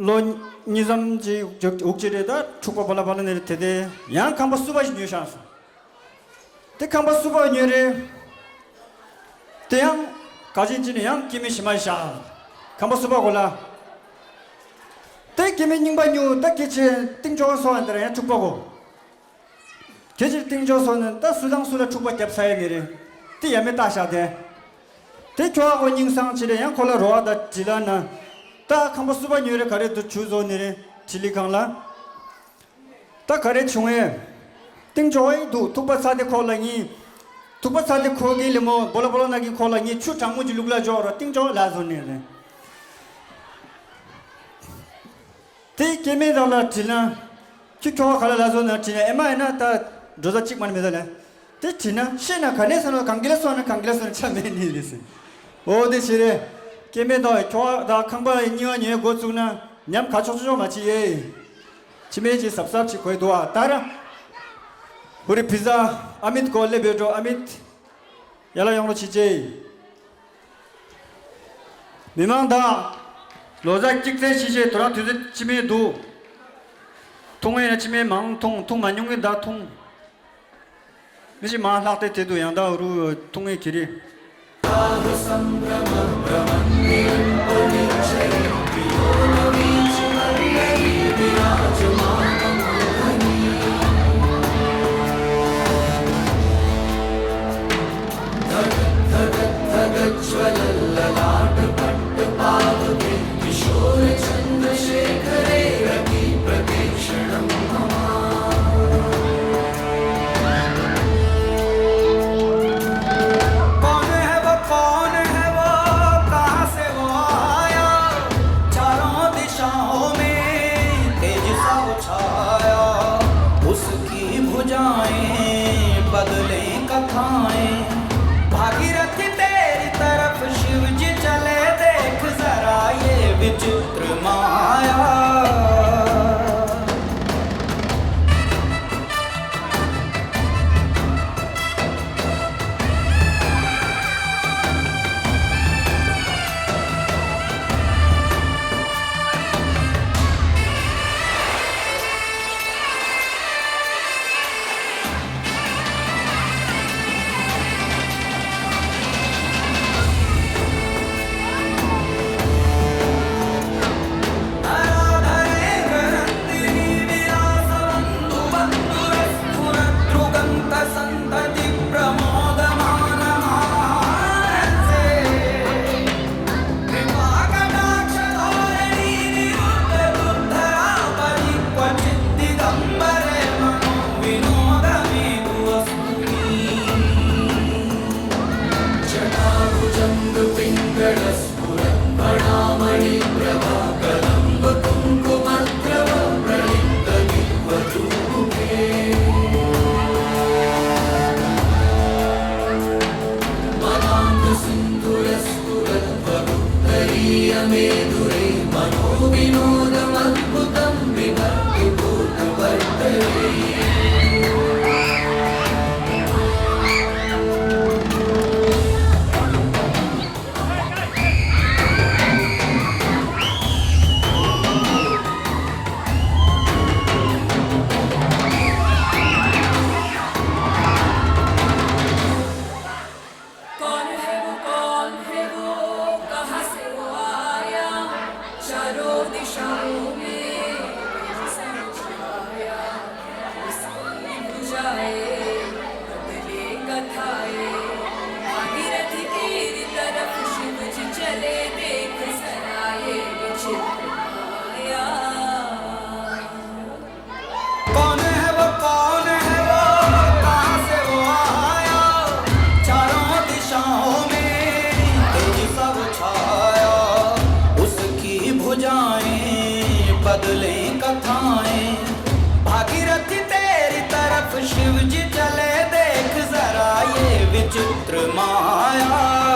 ལོ་གཉིས་ཙམ་ཅིག་འུག་ཅིག་རེད་ད་འཁྲུག་པ་བ་ལ་བ་ལ་ནི་རེད་དེ་དེ་ཡང་ཁང་པ་སུ་བ་ཞིག་ཉོས་ཤག་སོང་། དེ་ཁང་པ་སུ་བ་ཉོས་རེད། དེ་ཡང་ག་ཅིན་ཅི་ནས་ཡང་སྐྱེ་དམན་ཞི་མ་ཤ། ཁང་པ་སུ་བ་གོ་ལ། དེ་སྐྱེ་དམན་རྙིང་པ་ཉོ་ད་སྐྱེ་ཆེ་སྟེང་ཅོག་སོ་བ་འདི་ར་ཡང་འཁྲུག་པ་གོ། སྐྱེ་ཆེ་སྟེང་ཅོག་སོ་ནས་ད་སུ་དང་སུ་ལ་འཁྲུག་པ་རྒྱབ་ས་ཡ་མི་རེད། དེ་ཡ་མེ་ལྟ་ཤ་དེ། དེ་ཁྱོ་ག་གོ་སྙིང་སང་ཅི་རེད་ཡང་ཁོ་ལ་རོ་བ་ད་དྲི་ལ་ན། ད་ཁང་པ་སུ་བ་ཉོས་རེད་ག་རེ་དུ་ཆུ་བཟོ་ནི་རེད་དྲི་ལི་ཁང་ལ། ད་ག་རེ་བྱུང་ཨེ། སྟེང་ཅོག་ཨེ་འདུག་ཐུག་པ་ཚ་དེ་ཁོག་ལ་གཉིས། ཐུག་པ་ཚ་དེ་ཁོག་གི་ལི་མོ་བོ་ལ་བོ་ལ་ན་གི་ཁོག་ལ་གཉིས་ཆུ་གྲང་མོ་གི་ལུག་ལ་འཇོག་ར་སྟེང་ཅོག་ལ་བཟོ་ནས་རེད། དེ་སྐྱེ་དམན་དག་ལ་དྲིས་ན། ཁྱོད་ཁྱོ་ག་ལ་ལ་བཟོ་ན་དྲིས་ན་ཨེ་མ་ཡིན་ན་ད་འགྲོ་ས་གཅིག་མ་ནི་མི་ཟ་ལ། དེ་དྲིས་ན་ཤེས་ན་ག་ནས་སོང་ན་གང་གི་ལ་སོང་ན་གང་གི་ལ་སོང་ན་ཆ་མེད་ནི་རེད་ཟེར། འོ་དེ་ཞེ་རེད། སྐྱེ་དམན་དག་ཁྱོ་ག་དག་ཁང་པ་གཉིས་པ་ཉོས་འགོ་བཙུགས་ན་ཉམས་ག་ཆོག་ཆོག་མ་བྱེད་ཡེ། ཕྱི་མའི་ཅིག་གཟབ་གཟབ་ཅིག་གོས་འདུག་ཨ་ད་ར། ཧུ་རི་ཕི་ཛ་ཨ་མིད་གོ་ལེ་བེ་འགྲོ་ཨ་མིད། ཡ་ལ་ཡོང་རོགས་བྱེད་ཅེ། མི་མང་དག་ལོ་གསར་གཅིག་བཙན་ཤེས་ཤེས་དོ་རང་དུས་ཚོད་ཕྱི་མའི་འདུག་འཐུང་ངེ་ན་ཕྱི་མའི་མང་འཐུང་འཐུང་མ་མྱོང་གི་བདག་འཐུང་། མི་ཞིག་མང་ལྷག་སྟེ་དེ་དུ་ཡང་དག་རུ་འཐུང་ངེ་གི་རེད། कौन है वो, कौन है वो, कहाँ से वो आया? चारों दिशाओं में तेज सा वो छाया। उसकी भुजाएं बदलें कथाएं। भागीरथी तेरी तरफ शिव जी चले, देख जरा ये विचित्र माया। दिशाओं में तेज सा छाया, उसकी भुजाएं बदले कथाएं। भागीरथी तेरी तरफ शिव जी चले, देख जरा ये विचित्र माया। कौन है वो, कौन है वो, कहाँ से वो आया? चारों दिशाओं में तेज सा वो छाया। उसकी भुजाएं बदलें कथाएं। भागीरथी तेरी तरफ शिव जी चले, देख जरा ये विचित्र माया।